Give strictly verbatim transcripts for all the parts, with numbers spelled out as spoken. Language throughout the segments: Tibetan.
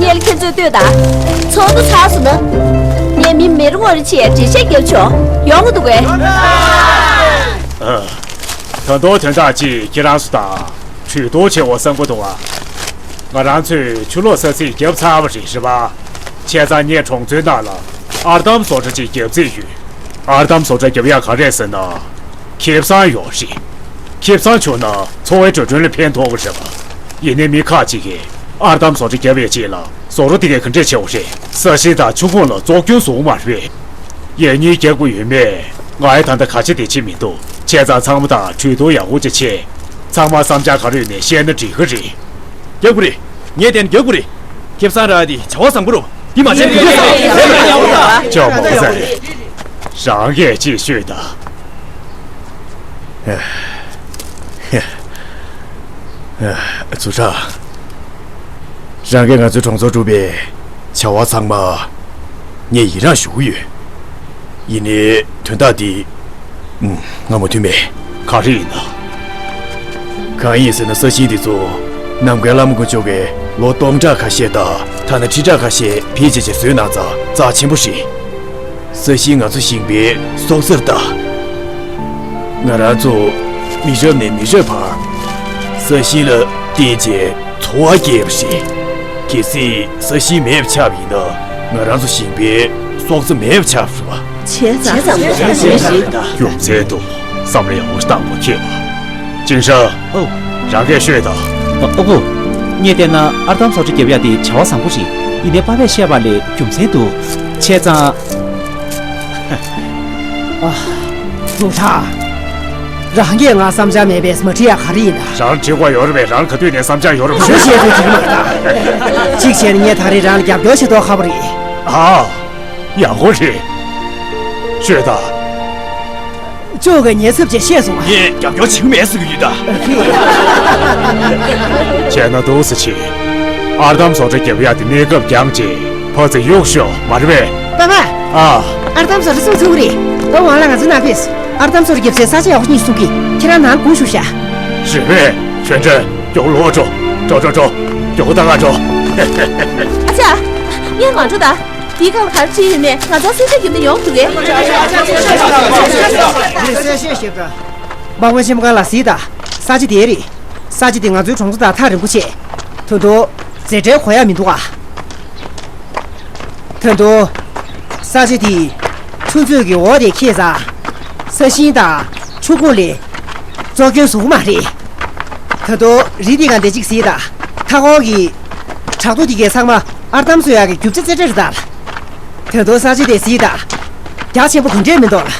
ངས་ལ་ཁྱེད་ཚོས་ལྟོས་དང་། ཚོགས་འདུ་ཚར་སོང་ན། ངས་མི་མེར་ཝར་ཆེད་འགྲེལ་བཤད་རྒྱབ་ཆོག་ཡོང་གི་འདུག་གས། ད་དུང་དོན་དག་ཅིག་ཁྱེད་རང་ཚོ་དང་གྲོས་བསྡུར་བྱེད་འོ་བསམ་གི་འདུག་ཨ། ང་རང་ཚོས་ཆུ་ལོག་ས་ཚིགས་བརྒྱབ་ཚར་བ་རེད། རེད་པ། བྱས་ཙང་ངས་གྲོང་ཚོའི་ནང་ལ་ཨར་འདམ་བཟོ་གྲྭ་ཅིག་བརྒྱབ་རྩིས་ཡོད། ཨར་འདམ་བཟོ་གྲྭ་བརྒྱབ་ཡག་ག་རེ་རེད་ཟེར་ན། ཁེ་བཟང་ཡོད་རེད། ཁེ་བཟང་བྱུང་ན་འཚོ་བའི་འགྲོ་གྲོན་ལ་ཕན་ཐོགས་ཀྱི་རེད་པ། ཡིན་ནའི་མི་ཁག་ཅིག་གིས་ཨར་འདམ་བཟོ་གྲྭ་བརྒྱབ་ཡས་ཅིག་ལ་བཟོ་གྲྭ་དེ་གས་ག་འདྲས་བྱེད་འོ་རེད། ས་ཞིང་དང་ཆུ་ཁོངས་ལ་བཙོག་སྐྱོན་བཟོ་འོ་མ་རེད། ཡས་གཉིས་རྒྱག་དགོས་ཡོད་མེད། ང་ཡི་ད་ལྟ་ག་བྱེད་དེ་བྱེད་མི་འདུག་བྱས་ཙང་ཚང་མ་དང་གྲོས་བསྡུར་ཡག་པོ་ཅིག་བྱེད། ཚང་མ་བསམ་འཆར་ག་རེ་ཡོད་ནས་བཤད་ན་འགྲིག་གི་རེད། རྒྱག་དགོས་རེད། ངས་བལྟས་ན་རྒྱག་དགོས་རེད། ཁེ་བཟང་རག་དེ་བྱ་བ་བཟང་པོ་རེད། འདི་མ་བྱས་ན་འགྲིག་གི་རེད། ཅོག་མོ་ཟེར། རང་གིས་ཅིག་ཤོད་དང་། ཚུལ་ཁྲིམས། རང་གིས་ང་ཚོའི་གྲོང་ཚོར་བསྒྲུབས་པའི་བྱ་བ་ཚང་མ་ངས་ཡི་རངས་ཞུ་གི་ཡོད། ཡིན་ནའི་དོན་དག་འདི་ང་མོས་མཐུན་མེད། ག་རེ་ཡིན་ན། གང་ཡིན་ཟེར་ན་ས་ཞིང་འདི་ཚོ་ནམ་མཁའི་བླ་མ་དཀོན་མཆོག་གིས་ལོ་སྟོང་ཕྲག་ཁ་ཤས་དང་ཐ་ན་ཁྲི་ཕྲག་ཁ་ཤས་བེད་སྤྱད་བྱས་བཟོས་གནང་ཙང་རྩ་ཆེན་པོ་རེད། ས་ཞིང་ང་ཚོ་ཞིང་པའི་སྲོག་རྩ་རེད་ད། ང་རང་ཚོ་མི་རབས་ནས་མི་རབས་བར་ས་ཞིང་ལ་བརྟེན་བྱས་འཚོ་བ་སྐྱེལ་བ་རེད། གལ་སྲིད་ས་ཞིང་མེད་པ་ཆགས་པ་ཡིན་ན་ང་རང་ཚོ་ཞིང་པའི་སྲོག་རྩ་མེད་པ་ཆགས་པ་རེད་བ། བྱས་ཙང་། རྒྱུ་མཚན་འདུག་བསམ་བློ་ཡག་པོ་བཏང་དགོས་ཁྱེད་པ། ཅིང་ཧྲ། ཨོ། རང་གིས་ཤོད་དང་། ཨོ་ཨོ། ངས་བལྟས་ན་ཨར་དམ་བཟོ་གྲྭ་རྒྱབ་ཡག་དེ་བྱ་བ་བཟང་པོ་རེད། ཡིན་ནའི་པ་ཕས་བཤད་པ་ལས་རྒྱུ་མཚན་འདུག་བྱས་ཙང་། ཨ། ལུག་ཁྲ། རང་གིས་ང་བསམ་འཆར་མེད་པས་མ་དྲིས་ཡག་ག་རེ་ཡིན་ན། རང་དྲི་དགོས་ཡོད་རེད་པས། རང་ག་དུས་ནས་བསམ་འཆར་ཡོད་རེད་པ། ཞུ་ཞེས་དུ་དྲིས་མ་རེད་ད། གཅིག་བྱས་ན་ངས་ད་རེས་རང་ལ་རྒྱབ་སྐྱོར་བྱེད་མདོག་ཁ་པོ་རེད། ཨ། ཡག་པོ་རེད། ཤོད་དང་། ཅོག་གི་ཉེ་ཚབ་ཅེས་བཤད་སོང་ང་། ངས་རྒྱབ་སྐྱོར་བྱེད་ཀྱི་མེད་ཟེར་གྱི་ཡོད་ད། བྱས་ན་འདུག་སེ་བྱེད། ཨར་དམ་བཟོ་གྲྭ་རྒྱབ་ཡག་དེ་གནས་སྐབས་རྐྱང་བྱེད། ཕར་ཚུར་གཡུག་ཤོག་མ་རེད་པས། པ་ཕ། ཨ། ཨར་དམ་བཟོ་གྲྭ་ཚུགས་ཚུགས་རེད། ད་ཝང་ལགས་ང་ཚོ་ནང་ཕེབས། ཨར་དམ་བཟོ་གྲྭ་རྒྱབ་སའི་ས་ཆ་ཡག་པོ་གཉིས་གསུང་གི། ཁྱེད་རང་ནང་སྒུག་བཞུགས་ཤག་རེད་པས། ཆོས་འདྲ། མགྱོགས་ལོག་འགྲོ། འགྲོ་འགྲོ་འགྲོ། མགྱོགས་ད་ག་འགྲོ། ཨ་ཅག་ངས་ང་འགྲོ་ད། དེའི་སྒང་ལ་ག་རེ་བྱེད་ཡོད་མེད་ང་ཚོ་སེམས་ཤུགས་རྒྱབ་ན་ཡོང་ཐུབ་རེད། ངས་གསལ་བཤད་ཞིག་བྱེད་དང་། དམག་དཔོན་ཆེན་མོ་གང་ལ་གཟིགས་དང་། ས་ཆ་དེ་རེད། ས་ཆ་དེ་ང་ཚོའི་གྲོང་ཚོ་དང་ཐག་རིང་པོ་བྱས། ད་དུང་། མཛེས་བྲལ་གོ་ཡག་མི་འདུག་ཨ། ད་དུང་། ས་ཆ་དེ། ཆུ་མཛོད་ཀྱི་འོག་དེ་འཁེལ་ཙང་། ས་ཞིང་དང་། ཆུ་ཁོལ་ལས། བཙོག་སྐྱོན་བཟོ་གི་མ་རེད། ད་དུང་རི་འདི་ག་འདི་གཅིག་གཟིགས་དང་། མཐའ་འཁོར་གྱི། བྲག་རྡོ་འདི་གས་ཚང་མ་ཨར་དམ་བཟོ་ཡག་གི་རྒྱུ་ཆ་རྩེ་གྲས་རེད་ད། ད་དུང་ས་ཆ་དེ་གཟིགས་དང་། རྒྱ་ཆེན་པོ་ག་འདྲས་མི་འདུག་ལ།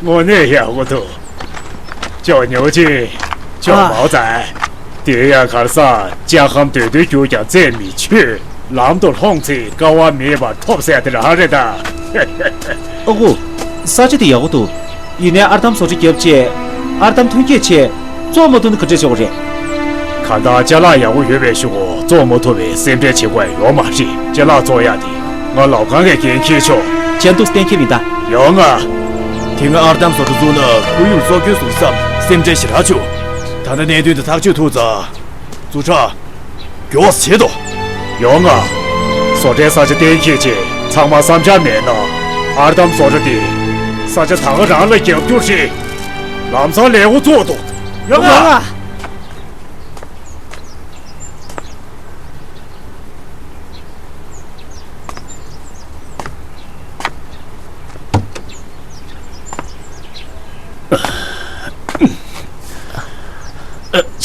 དངོས་གནས་ཡག་པོ་འདུག་ཅོག་ཉོ་ཅིག་ཅོག་ཨ། མའོ་ཙའེ། དེ་ཡང་གར་ས་ལྕགས་ཁམས་འདོད་འདོད་རྒྱུག་ཀྱང་རྩེད་མི་ཆོད། ལམ་དུ་ལྷུང་ཚེ་དཀའ་བ་མེད་པར་ཐོབ་ཟེར་དེ་རང་རེད་ད། ཨ་ཁུ། ས་ཆ་དེ་ཡག་པོ་འདུག་ཡིན་ནའི་ཨར་དམ་བཟོ་གྲྭ་བརྒྱབ་བྱས། ཨར་དམ་ཐོན་སྐྱེད་ཆེད། བཙོང་མ་ཐུབ་ན་ག་འདྲས་བྱེད་དགོས་རེད། གང་ལྟར་ཅ་ལག་ཡག་པོ་ཡོད་པའི་གཞུག་གུ་བཙོང་མ་ཐུབ་པའི་སེམས་ཁྲལ་བྱེད་དགོས་ཡོད་མ་རེད། ཅ་ལག་བཙོང་ཡག་དེ་ང་ལབ་ཁང་གིས་འགན་འཁྱེར་ཆོག་ཅན་ཏུ་གཏན་འཁེལ་མི་གདའ། ཡོང་ང་། དེ་སྔ་ཨར་དམ་བཟོ་གྲྭ་བཙུགས་ན་ཁོར་ཡུག་གསོ་སྐྱོན་ཟུར་ཙམ་སེམས་ཁྲལ་ཞེ་དྲག་བྱུང་། ད་ལྟ་གནད་དོན་དེ་ཐག་གཅོད་ཐུབ་ཙང་། ཛུ་ཁྲ། མགྱོགས་བྱེད་དོ། ཡོང་ང་། བཟོ་གྲྭའི་ས་ཆ་གཏན་འཁེལ་རྗེས་ཚང་མ་བསམ་འཆར་མེད་ན། ཨར་དམ་བཟོ་གྲྭ་དེ། ས་ཆ་ད་ག་རང་ལ་རྒྱབ་སྐྱོར་རེད། ལམ་སང་ལས་འགོ་བཙུགས་དོ། ཡོང་ང་། ཡོང་ང་།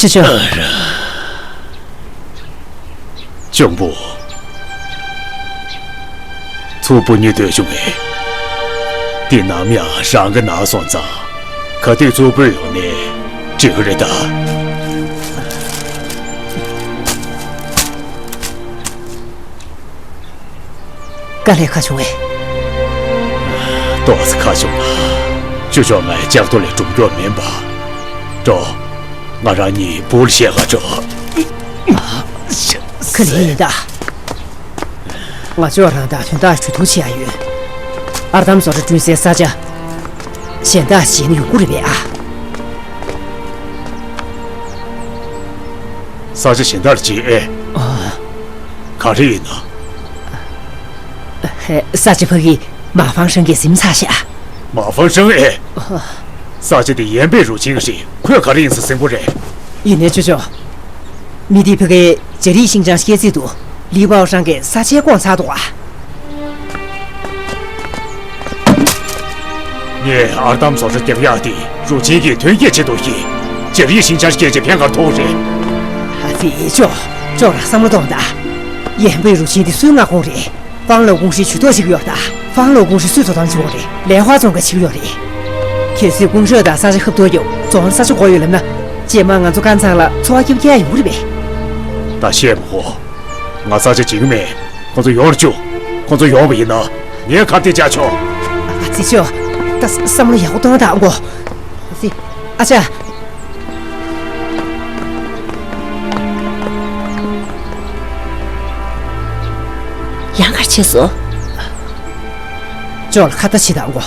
ཅི་བྱ། གཅུང་པོ། ཚུར་འབུལ་ནས་སྡོད་བྱུང་བས། འདི་ནམ་ཡང་རང་གི་ནང་སོང་ཙང་། ག་དུས་ཚུར་འབུལ་ཡོང་ནས་འགྲིག་གི་རེད་ད། དཀའ་ལས་ཁག་བྱུང་ངས། ཏོག་ཙམ་ཁག་བྱུང་ང་། ཅོ་ཅོ་ངའི་ལྕགས་རྡོ་ལས་སྒྲུབ་མགྱོགས་མིན་པ། འགྲོ། ང་རང་གཉིས་བུར་བཤད་ག་འགྲོ། ག་ལེ་ཡིན་ད། ང་ཅོ་རང་དང་དོན་དག་ཞུ་ཐུག་བྱེད་ཡ་ཡོད། ཨར་དམ་བཟོ་གྲྭ་བསྐྲུན་སའི་ས་ཆ། གཞན་དག་བྱས་ན་ཡོང་གི་རེད་པས་ཨ། ས་ཆ་གཞན་དག་བྱེད་ཨེ། ཨ། ག་རེ་ཡིན་ན། ཧེ། ས་ཆ་ཕ་གི་མ་ཧྥང་ཧྲང་གིས་ཟིན་ཚར་ཤག་མ་ཧྥང་ཧྲང་ཨེ། ཨ། ས་ཆ་དེ་ཡན་པེ་རུ་ཆིང་རེད། ཁོས་ག་རེ་ཡིན་ཟེར་ཟིན་པོ་རེད། ཡིན་ནའི་ཅོ་ཅོ། མི་དེ་ཕ་གིའི་ཇ་རིའི་ཤིང་ཅང་སྐྱེས་རྩིས་དུ་ལི་པའོ་ཧྲང་གིས་ས་ཆའི་སྐོང་ཚར་འདུག་ཨ། ངས་ཨར་དམ་བཟོ་གྲྭ་རྒྱབ་ཡག་དེ་རུ་ཆིང་གིས་ཐོན་སྐྱེད་བྱེད་འདུག་གི། ཇ་རིའི་ཤིང་ཅང་སྐྱེས་རྗེས་ཕན་ག་རེ་ཐོགས་རེད། ཨ་ཙི་ཅོ། ཅོ་རང་བསམ་བློ་གཏོང་དང་། ཡན་པེ་རུ་ཆིང་དེ་སུའི་མངའ་ཁོངས་རེད། ཧྥང་ལོ་ཀུང་ཧྲི་ཇུས་གཏོགས་བྱེད་ཀྱི་ཡོད་རེད་ད། ཧྥང་ལོ་ཀུང་ཧྲི་སུས་དོ་དམ་བྱེད་ཀྱི་ཡོད་རེད། ལེ་ཧྭ་རྫོང་གིས་བྱེད་ཀྱི་ཡོད་རེད། གལ་སྲིད་ཀུང་ཧྲི་དང་ས་ཆ་ཁ་ཐུག་རྒྱབ་རྫོང་ས་ཆ་དགོས་ཡོད་ལབ་ན། རྗེས་མ་ང་ཚོ་ཀན་ཚང་ལ་འཚོ་བ་སྐྱིད་པོ་རྒྱག་ཡོང་གི་རེད་པས། ད་བཤད་མི་དགོས། ང་ས་ཆ་བྱེད་ཀྱི་མེད། ཁོ་ཚོ་ཡོང་རོགས་བྱོས། ཁོ་ཚོ་ཡོང་བ་ཡིན་ན་ངས་ཁ་གཏད་བཅག་ཆོག་ཨ་ཙི་ཅོ། ད་བསམ་བློ་ཡག་པོ་གཏོང་དང་གོ། ཨ་ཙི། ཨ་ཅག་ཡང་ག་རེ་བྱས་སོང་། ཅོ་ལ་ཁ་ཏ་ཕྱི་དང་གོ།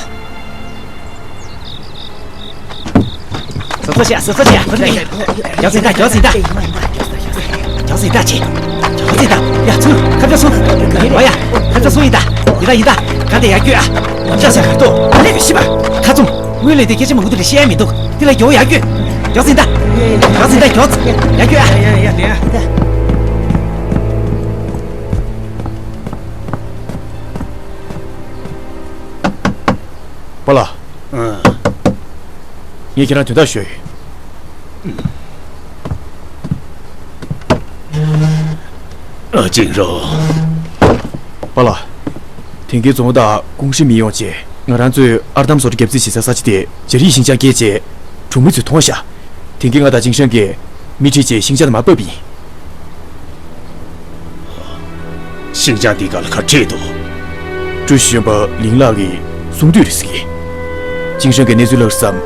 ཟ་ཚོ་བྱས། ཟ་ཚོ་བྱས། མགྱོགས་ཙམ་ད། མགྱོགས་ཙམ་ད། མགྱོགས་ཙམ་ད་བྱས། མགྱོགས་ཙམ་ད། ཡ་ཚུར་ཁ་ཏ་སོང་། ཨོ་ཡ། ཁ་ཏ་སོང་ཡིན་ད། ཡིན་ད་ཡིན་ད། ག་འདི་ཡར་སྐྱོད་ཨ། མགྱོགས་ཙམ་གར་ཏོ། ལས་ཤི་བ། ཁ་ཚུམ། སྔོན་ལས་དེ་སྐད་ཆ་མང་པོ་འདུག་ལ་བཤད་མི་འདུག་འདི་ལ་མགྱོགས་ཡར་སྐྱོད། མགྱོགས་ཙམ་ད། མགྱོགས་ཙམ་ད་མགྱོགས་ཙམ། ཡར་སྐྱོད་ཨ། ཡ་ཡ་ཡ་ཡ། པཱ་ལགས། ཨང་། ངས་ཁྱེད་རང་དོན་དག་ཞུ་ཡ་ཡོད། ཨ། ཅིན་རོ། པཱ་ལགས། དེང་གི་རྫོང་དང་ཀུང་ཧྲི་མི་ཡོང་རྗེས་ང་རང་ཚོས་ཨར་འདམ་བཟོ་གྲྭ་རྒྱབ་རྩིས་བྱེད་སའི་ས་ཆ་དེ་ཇ་རིའི་ཤིང་ལྕགས་བཀལ་རྗེས་གྲོང་མི་ཚོས་མཐོང་བཞག་དེང་གི་ང་དང་ཅིན་ཧྲན་གྱིས་མི་ཁྲིད་རྗེས་ཤིང་ལྕགས་དེ་མར་ཕབ་པ་ཡིན། ཤིང་ལྕགས་འདི་ག་ལ་ག་རེ་འདུག་ཀྲུའུ་ཞི་གཞོན་པ་ལིང་ལགས་ཀྱིས་གསུང་དུས་རེད་ཟེར་གི། ཅིན་ཧྲན་གྱིས་གནས་ཚུལ་ལྷག་བསམ།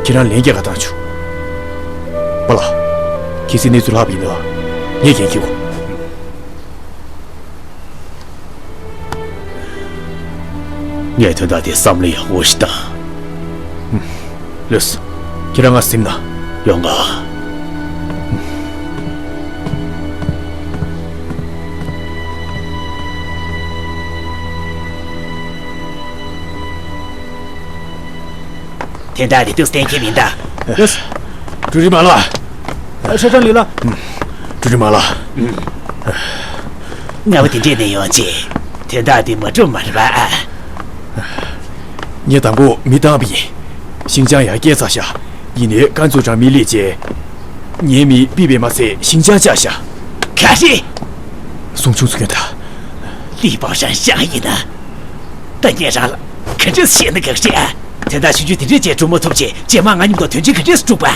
ཁྱེད་རང་ལན་རྒྱག་ག་བཏང་བྱུང་། པཱ་ལགས། གལ་སྲིད་གནས་ཚུལ་ལྷག་པ་ཡིན་ན་ངས་འགན་འཁྱེར་དགོས། ངས་དོན་དག་དེ་བསམ་བློ་ཡག་པོ་ཞིག་བཏང་། ལགས་སོ། ཁྱེད་རང་ང་ཟིན་ན། ཡོང་ག་དོན་དག་དེ་ཏུས་གཏན་འཁེལ་མིན་ད། ལགས་སོ། ཀྲུའུ་རིན་མ་ལགས། ཧྲ་ཀྲང་ལི་ལགས། ཀྲུའུ་རིན་མ་ལགས། ང་བ་དེ་འདྲས་ནས་ཡོང་ཅེས། དོན་དག་འདི་མ་འགྲུབ་མ་རེད་པ། ངས་དང་པོ་མི་བཏང་བ་ཡིན། ཤིང་ལྕགས་ཡར་བསྐྱལ་ཚར་ཤག་ཡིན་ནའི་ཀན་ཚོ་ཀྲང་མི་སླེབས་རྗེས། ངའི་མི་ཕུད་པས་མ་ཚད་ཤིང་ལྕགས་བཅག་ཤག་ག་རེ། སུང་ཆུང་ཚུགས་ཀྱང་ད། ལི་པའོ་ཧྲན་ཤང་ཡིན་ན། ད་ངས་རང་ལ་ག་འདྲས་བཤད་ན་དགའ་རེད། དེ་དག་ཆུང་ཆུང་དེ་འདྲས་བྱས་འགྲུབ་མ་ཐུབ་ཅེས་རྗེས་མ་ང་མཉམ་དུ་དོན་ཆེན་ག་འདྲས་སྒྲུབ་པ།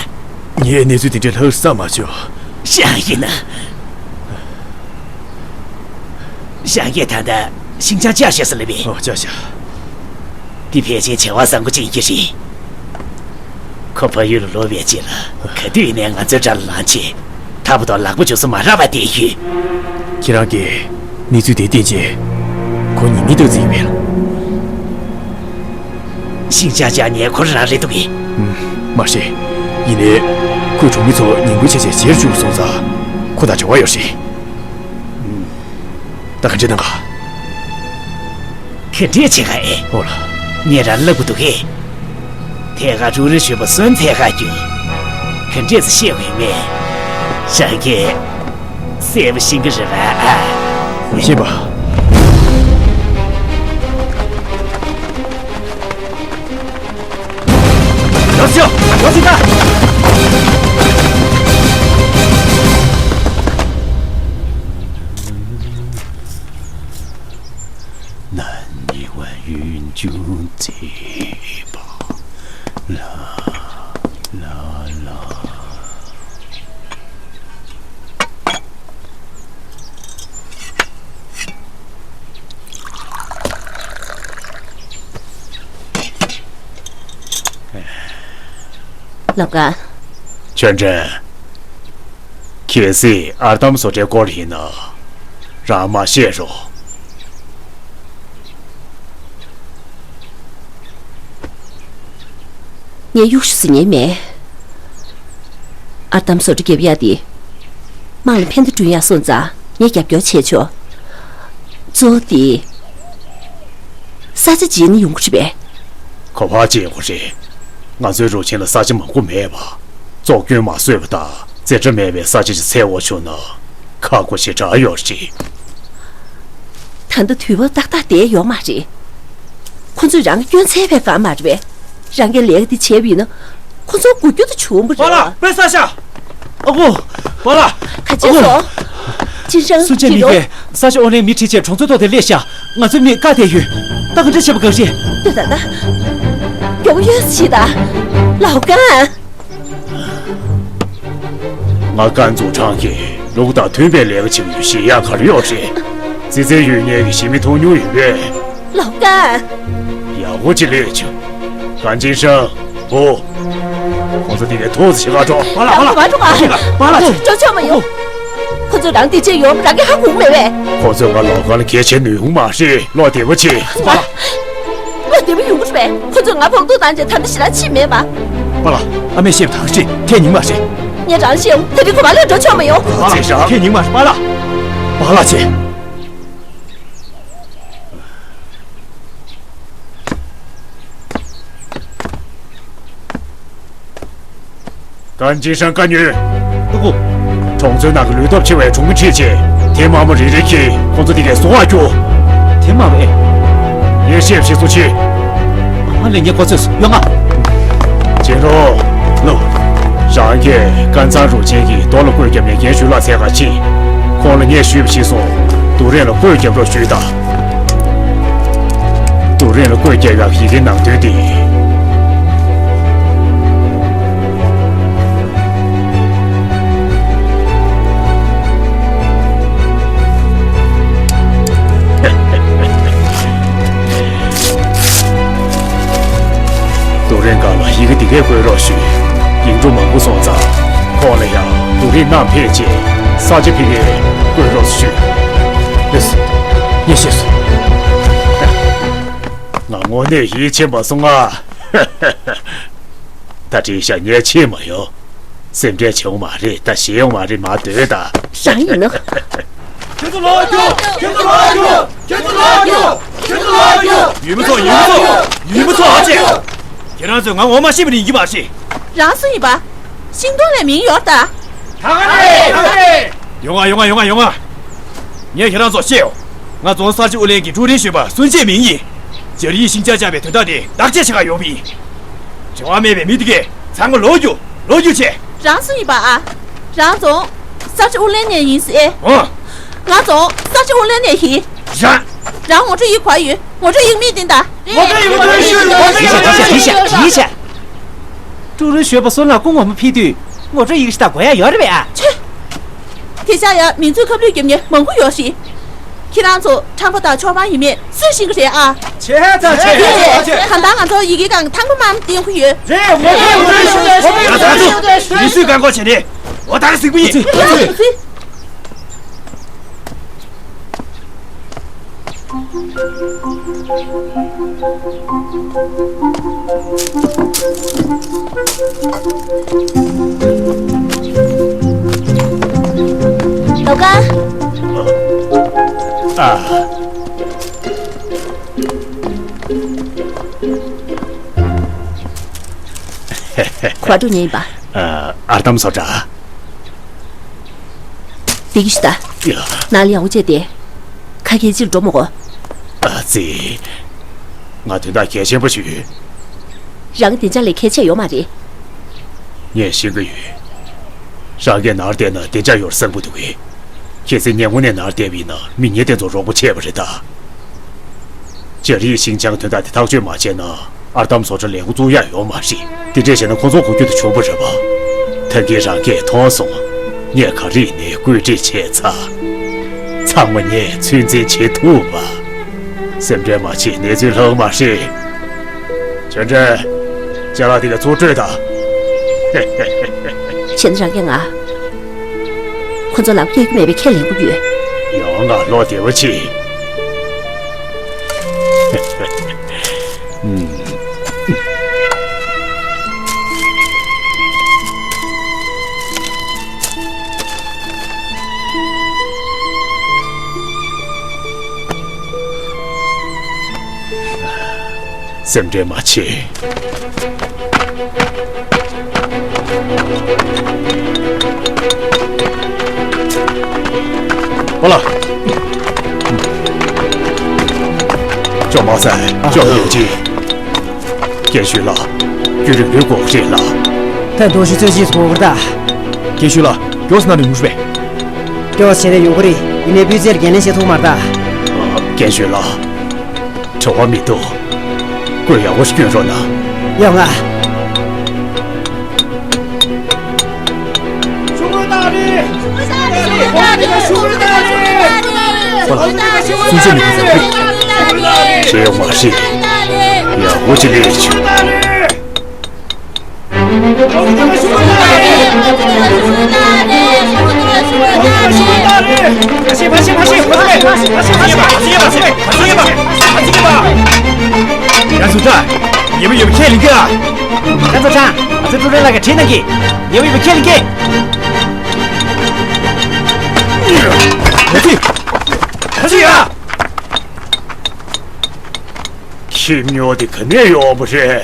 ངས་གནས་ཚུལ་དེ་འདྲས་ལྷག་བསམ་མ་བྱུང་། ཤང་ཡིན་ན། ཤང་ཡིན་ད་ལྟ་ཤིང་ལྕགས་བཅག་ཤག་ཟེར་ལབ་པས། ཨོ་བཅག་ཤག་འདི་ཕལ་ཆེར་བྱ་བ་བཟང་པོ་ཅིག་ཡིན་གྱི་རེད། ཁོ་ཕ་ཡུལ་ལ་ལོག་པའི་རྗེས་ལ་ག་དུས་ཡིན་ནའི་ང་ཚོའི་དགྲ་ལ་ལངས་བྱས། ཐབས་དང་ལག་པ་འཇུ་ས་མ་རག་པ་བསྡད་ཡོད། ཁྱེད་རང་གིས་གནས་ཚུལ་དེ་བསྟན་རྗེས་ཁོ་ཉེས་མིང་བཏགས་རྩིས་ཡིན་པས། ཤིང་ལྕགས་བཅག་མཁན་ཁོ་རང་རེད་འདུག་གས། ཨུམ། མ་རེད། ཡིན་ནའི་ཁོས་གྲོང་མི་ཚོ་ཉེས་འགུལ་བྱས་བྱས་ཇེ་ཆེར་བཅུག་སོང་ཙང་ཁོ་དང་འབྲེལ་བ་ཡོད་རེད། ད་ག་འདྲས་གནང་ག་ག་འདྲས་བྱེད་ག་ཨེ། ཨོ་ལ། ངས་རང་ལབ་དགོས་འདུག་གས། ཐད་ཀར་ཀྲུའུ་རེན་གཞོན་པ་གསོན་ཐད་ཀར་རྒྱུག་ག་འདྲས་སེ་བཤད་དགོས་མེད། ཤང་གིས་གསལ་པོ་ཤེས་ཀྱི་རེད་པ། ཨ། ཤེས་པ། ཡར་ཤོག་ཡར་ཤོག་ད། ན་ནི་བ་ཡུན་ཅུང་བརྩེགས་པ་ལ་ལ་ལ། ལབ་ག་ཆོས་འདྲེན། གལ་སྲིད་ཨར་འདམ་བཟོ་གྲྭའི་སྐོར་ཡིན་ན། རང་མ་བཤད་རོགས། ངས་གཡོག་ཞུ་ཟེར་མཁན་མེད། ཨར་འདམ་བཟོ་གྲྭ་རྒྱབ་ཡག་དེ། དམངས་ལ་ཕན་བདེ་བསྐྲུན་ཡག་སོང་ཙང་ངས་རྒྱབ་སྐྱོར་བྱས་ཆོག་གཙོ་བོ་དེ། ས་ཆ་བརྗེས་ནས་ཡོང་གི་རེད་པས། ག་པར་བརྗེ་དགོས་རེད། ང་ཚོའི་རུ་ཆེན་ལ་ས་ཆ་མང་པོ་མེད་པ། བཙོག་སྐྱོན་མ་བཟོས་པ་དང་རྩེ་གྲ་མེད་པའི་ས་ཆ་ཞིག་འཚོལ་དགོས་བྱུང་ན། ཁག་པོ་ཞེ་དྲག་ཡོད་རེད། ད་ལྟ་དུས་བབ་ཏག་ཏག་བསྡད་ཡོད་མ་རེད། ཁོ་ཚོས་རང་གི་སྐྱོན་འཚོལ་བའི་སྒང་མ་རེད་པས། རང་གིས་ལས་ཀ་འདི་བྱས་པ་ཡིན་ན། ཁོ་ཚོ་འགུལ་སྐྱོད་དུ་བྱུང་བ་རེད། པཱ་ལགས། པེ་ས་ཤ། ཨ་ཁུ། པཱ་ལགས། ག་བྱས་སོང་། ཅིན་ཧྲན། སུ་ཅན་མི་ཁས་ས་ཆ་ཨོ་ནེ་མི་ཁྲིད་བྱས་གྲོང་ཚོའི་ཐོག་དེར་སླེབས་ཤག་ང་ཚོའི་མི་བཀག་བསྡད་ཡོད། ད་ག་འདྲ་བྱེད་པ་ག་རེད། ལྟོས་ད་ད། མགྱོགས་ཡོད་ཤིག་ད། ལའོ་ཀན། ང་ཀན་ཙུའུ་ཁྲང་གིས་ལུགས་དང་མཐུན་པའི་ལས་ཀ་བྱེད་ཀྱི་ཡོད་ཞེས་ཡག་ག་རེ་ཡོད་རེད། ཙི་ཙི་ཡུལ་ངེད་ཀྱི་གཞིས་མི་མཐོང་མྱོང་ཡོད་པས། ལའོ་ཀན། ཡག་པོ་ཅིག་ལས་བྱུང་། ཀན་ཅིན་ཧྲན། ཧོ། ཁོང་ཚོ་འདི་གའི་ཐུགས་རྗེ་ཆེ་ག་འགྲོ། པཱ་ལགས། པཱ་ལགས། ང་འགྲོ་ག་འགྲོ་ག་པཱ་ལགས། འགྲོ་ཆོག་མ་ཡོང་། ཁོ་ཚོས་རང་འདི་བྱས་ཡོང་རང་གིས་ཧ་གོ་གི་མེད་པས། ཁོ་ཚོས་ང་ལའོ་ཀན་ལ་གལ་ཆེ་ནུས་ཡོང་མ་རེད། བློ་བདེ་པོ་བྱེད། པཱ་ལགས། བློ་བདེ་པོ་ཡོང་གི་རེད་པས། ཁོ་ཚོས་ང་ཕོག་ཐུག་བཏང་རྗེས་ད་ལྟ་ཞེ་དྲག་ཕྱིན་མེད་པ། པཱ་ལགས། ཨ་མས་བཤད་པ་དག་ཅིག་ཐད་ཉིན་མ་རེད། ངས་རང་ཤེས་ཡོང་། ད་རིང་ཁོ་མ་ལོས་འགྲོ་ཆོག་མ་ཡོང་། པཱ་ལགས། ཐད་ཉིན་མ་རེད། པཱ་ལགས། པཱ་ལགས་ཆེ། ཀན་ཅིན་ཧྲན་བཀའ་ཉོན། ཨ་ཁུ། གྲོང་ཚོའི་ནང་གི་ལུས་སྟོབས་ཆེ་བའི་གྲོང་མི་ཁྲིད་བྱས། ཐེན་དམར་མོ་རེ་རེ་གིས་ཁོང་ཚོ་འདི་གའི་བཟོ་བར་རྒྱུགས། ཐེན་དམར་མོ་ཨེ། ངས་བཤད་པ་གཞིར་བཟུང་བྱེད། ཨ་ལས་ངས་གོ་ཚོད་སུ་ཡོང་ང་། ཅེ་རོ། ལོ། རང་གིས་ཀན་ཚང་རུ་ཆེན་གྱི་རྡོ་ལ་བཀོད་རྒྱབ་ནས་རྒན་ཞུ་ལགས་འཚོལ་ག་ཕྱིན། ཁོང་ལ་ངས་ཞུས་པ་གཞིར་བཟུང་རྡོ་རིང་ལ་བཀོད་རྒྱབ་རོགས་ཞུས་དང་། རྡོ་རིང་ལ་བཀོད་རྒྱབ་ཡག་ཡི་གེ་ནང་དོན་དེ། རྡོ་རིང་སྒང་ལ་ཡི་གེ་འདི་གས་བཀོད་རོགས་ཞུ། ཡིག་འབྲུ་མང་པོ་སོང་ཙང་ཁོང་ལ་ཡང་རྡོ་རིང་བསྣམས་ཕེབས་རྗེས་ས་ཆ་ཕ་གིར་བཀོད་རོགས་ཞུ། ལགས་སོ། ངས་ཤེས་སོང་། ང་དངོས་གནས་ཡིད་ཆེས་མ་སོང་ང་། ད་དྲིས་ཤག་ངས་ཕྱིན་མ་ཡོང་། སེམས་ཁྲལ་བྱེད་ཡོང་མ་རེད། ད་ཞེད་ཡོང་མ་རེད། མ་སྡོད་ད། རང་ཡིན་ན། ཁྱེད་ཚོ་ལོག་རྒྱུགས། ཁྱེད་ཚོ་ལོག་རྒྱུགས། ཁྱེད་ཚོ་ལོག་རྒྱུགས། ཁྱེད་ཚོ་ལོག་རྒྱུགས། ཡུལ་མི་ཚོ། ཡུལ་མི་ཚོ། ཡུལ་མི་ཚོ་ཨ་ཅེ། ཁྱེད་རང་ཚོས་ང་ངོ་མ་ཤེས་པ་ཡིན་གྱི་མ་རེད། རང་སུ་ཡིན་པ། ཤིང་སྡོང་ལ་མིང་ཡོད་ད། ད་ག་རེད། ད་ག་རེད། ཡོང་ང་། ཡོང་ང་། ཡོང་ང་། ཡོང་ང་། ངས་ཁྱེད་རང་ཚོར་བཤད་ཡོང་། ང་རྫོང་གསར་བརྗེ་ཨུ་ལྷན་གྱི་ཀྲུའུ་རིན་ཞོན་པ་སུན་ཅེ་མིང་ཡིན། ཇར་ཡིས་ཤིང་ཆ་བཅག་པའི་དོན་དག་དེ་བརྟག་དཔྱད་བྱེད་ག་ཡོང་བ་ཡིན། རེ་བ་མེད་པའི་མི་དེ་གས་ཚང་མ་ལོག་རྒྱུགས། ལོག་རྒྱུགས་བྱེད། རང་སུ་ཡིན་པ་ཨ། རང་རྫོང་གསར་བརྗེ་ཨུ་ལྷན་ནས་ཡིན་ཟེར། ཨོ། ང་རྫོང་གསར་བརྗེ་ཨུ་ལྷན་ནས་ཡིན། རང་། རང་ངོ་སྤྲོད་ཡིག་ག་པར་ཡོད། ངོ་སྤྲོད་ཡིག་མི་དེ་ད། ངོ་སྤྲོད་ཡིག་མི་དེ་ཤོད། ངོ་སྤྲོད་ཡིག་མི་དེ་ད། དེ་བྱས། དེ་བྱས། ཀྲུའུ་རིན་ཞོན་པ་སུན་ལ་སྐུ་ངོ་མ་ཕེབས་དུས་ངོ་སྤྲོད་ཡིག་ཞིག་ད་དགོས་ཡ་ཡོད་རེད་པས་ཨ། ཆེ། དེ་བྱས་ཡ་མིང་ཚོས་ཁ་བསླུས་རྒྱབ་མཁན་མང་པོ་ཡོད་རེད། ཁྱེད་རང་ཚོ་ཁྲང་པ་དང་ཆོག་པ་ཡིན་མེད་སུས་ཤེས་ཀྱི་རེད་ཨ། བྱས་ཙང་བྱས། དེ་བྱས་གང་ལྟར་ང་ཚོ་ཡི་གེ་སྒང་ཐང་པ་མམ་བསྟན་གྱི་ཡོད། རེད། ངོ་སྤྲོད་ཡིག་ཤོད། ང་ཚོ་མི་སུས་བཀག་འགོག་བྱས་ནས། འོ་ད་ག་གཟིགས་པ་ཡིན། ལོ་ཀ། ཨ། ག་པར་འགྲོ་མཁན་ཡིན་པ། ཨ། ཨར་འདམ་བཟོ་གྲྭ། བདེ་སྐྱིད་ཞུ་ད། ཡ། ནང་ལ་ཡག་པོ་བྱས་ཏེ། ཁ་གྱེས་ཕྱིར་འགྲོ་མི་དགོས། ཨ་ཙི། ང་དོན་དག་གལ་ཆེན་པོ་ཞིག་ཡོད། རང་བདེ་འཇགས་ལས་གལ་ཆེ་ཡོད་མ་རེད། ངས་ཤེས་ཀྱི་ཡོད། རང་གིས་ནར་བསྡད་ན་བདེ་འཇགས་ཡོད་བསམ་གྱི་འདུག་གས། གལ་སྲིད་ངས་དངོས་གནས་ནར་བསྡད་པ་ཡིན་ན་མི་ངན་དེ་ཚོ་རོགས་པ་བྱས་པ་རེད་ད། ཇར་ཡིས་ཤིང་ཅང་དོན་དག་དེ་ཐག་གཅོད་མ་བྱས་ན། ཨར་འདམ་བཟོ་གྲྭ་ལས་འགོ་བཙུགས་ཡག་ཡོད་མ་རེད། དེ་འདྲས་བྱས་ན་ཁོ་ཚོ་འགུལ་སྐྱོད་དུ་བྱུང་བ་རེད་པ། ད་གིན་རང་གིས་མཐོང་སོང་། ངས་ག་རེ་ཡིན་ནའི་བཀོད་སྒྲིག་བྱས་ཚར། ཚང་མ་ངས་ཚོད་འཛིན་བྱེད་ཐུབ་པ། སེམས་ཁྲལ་མ་བྱེད། གནས་ཚུལ་ལྷག་མ་རེད། ཅོན་ཀྲེན། ཅ་ལག་དེ་ག་ཚུར་སྤྲོད་དང་། བྱས་ན་རང་གིས་ང་ཁོ་ཚོ་ལ་སྐྱོན་གྱི་མེད་པའི་ཁས་ལེན་དགོས་ཀྱི་ཡོད། ཡོང་ང་། བློ་བདེ་བོ་བྱེད། སེམས་ཁྲལ་མ་བྱེད། ཨོ་ལ། ཅོ་མ་ཟ། ཅོ་ཡོད་ཅི། རྒན་ཞུས་ལགས། རྒྱུན་རིང་པོའི་གོ་སྐབས་རེད་ལགས། ད་དུང་ཞུ་ཚོད་ཅིག་ཐོག་གར་ད། རྒན་ཞུས་ལགས། མགྱོགས་སུ་གནང་རོགས་ཞུ་བས། མགྱོགས་བྱས་ནས་ཡོང་གི་རེད། ཡིན་ནའི་སྤུས་ཚད་འགན་ལེན་བྱེད་ཐུབ་མ་རེད་ད། རྒན་ཞུས་ལགས། བྲེལ་བ་མི་འདུག་བཀོད་ཡག་པོ་ཞིག་སྐྱོན་རོགས་གནང་། ཡོང་ང་། ཤོག་བུ་བཏགས་རེད། ཤོག་བུ་བཏགས་རེད། ཤོག་བུ་བཏགས་རེད། ཤོག་བུ་བཏགས་རེད། སུན་ཆད་མི་དགོས་ཟེར་གི། བྲེལ་ཡོད་མ་རེད། ཡག་པོ་ཅིག་ལས་བྱུང་། ཡ་སུ་ཏྲ། ཉེ་བོ་ཡོད་པ་ཁས་ལེན་གྱི་ཨ། ད་ཚོ་ཆང་ཨ་ཚོ་ཀྲུའུ་རེན་ལགས་ཀྱིས་བྲིས་གནང་གི། ཉེ་བོ་ཡོད་པ་ཁས་ལེན་གྱི། ད་ཚོ་ད་ཚོ་ཡ། ཁྱི་སྨྱོ་དེ་ག་ནས་ཡོང་བ་རེད།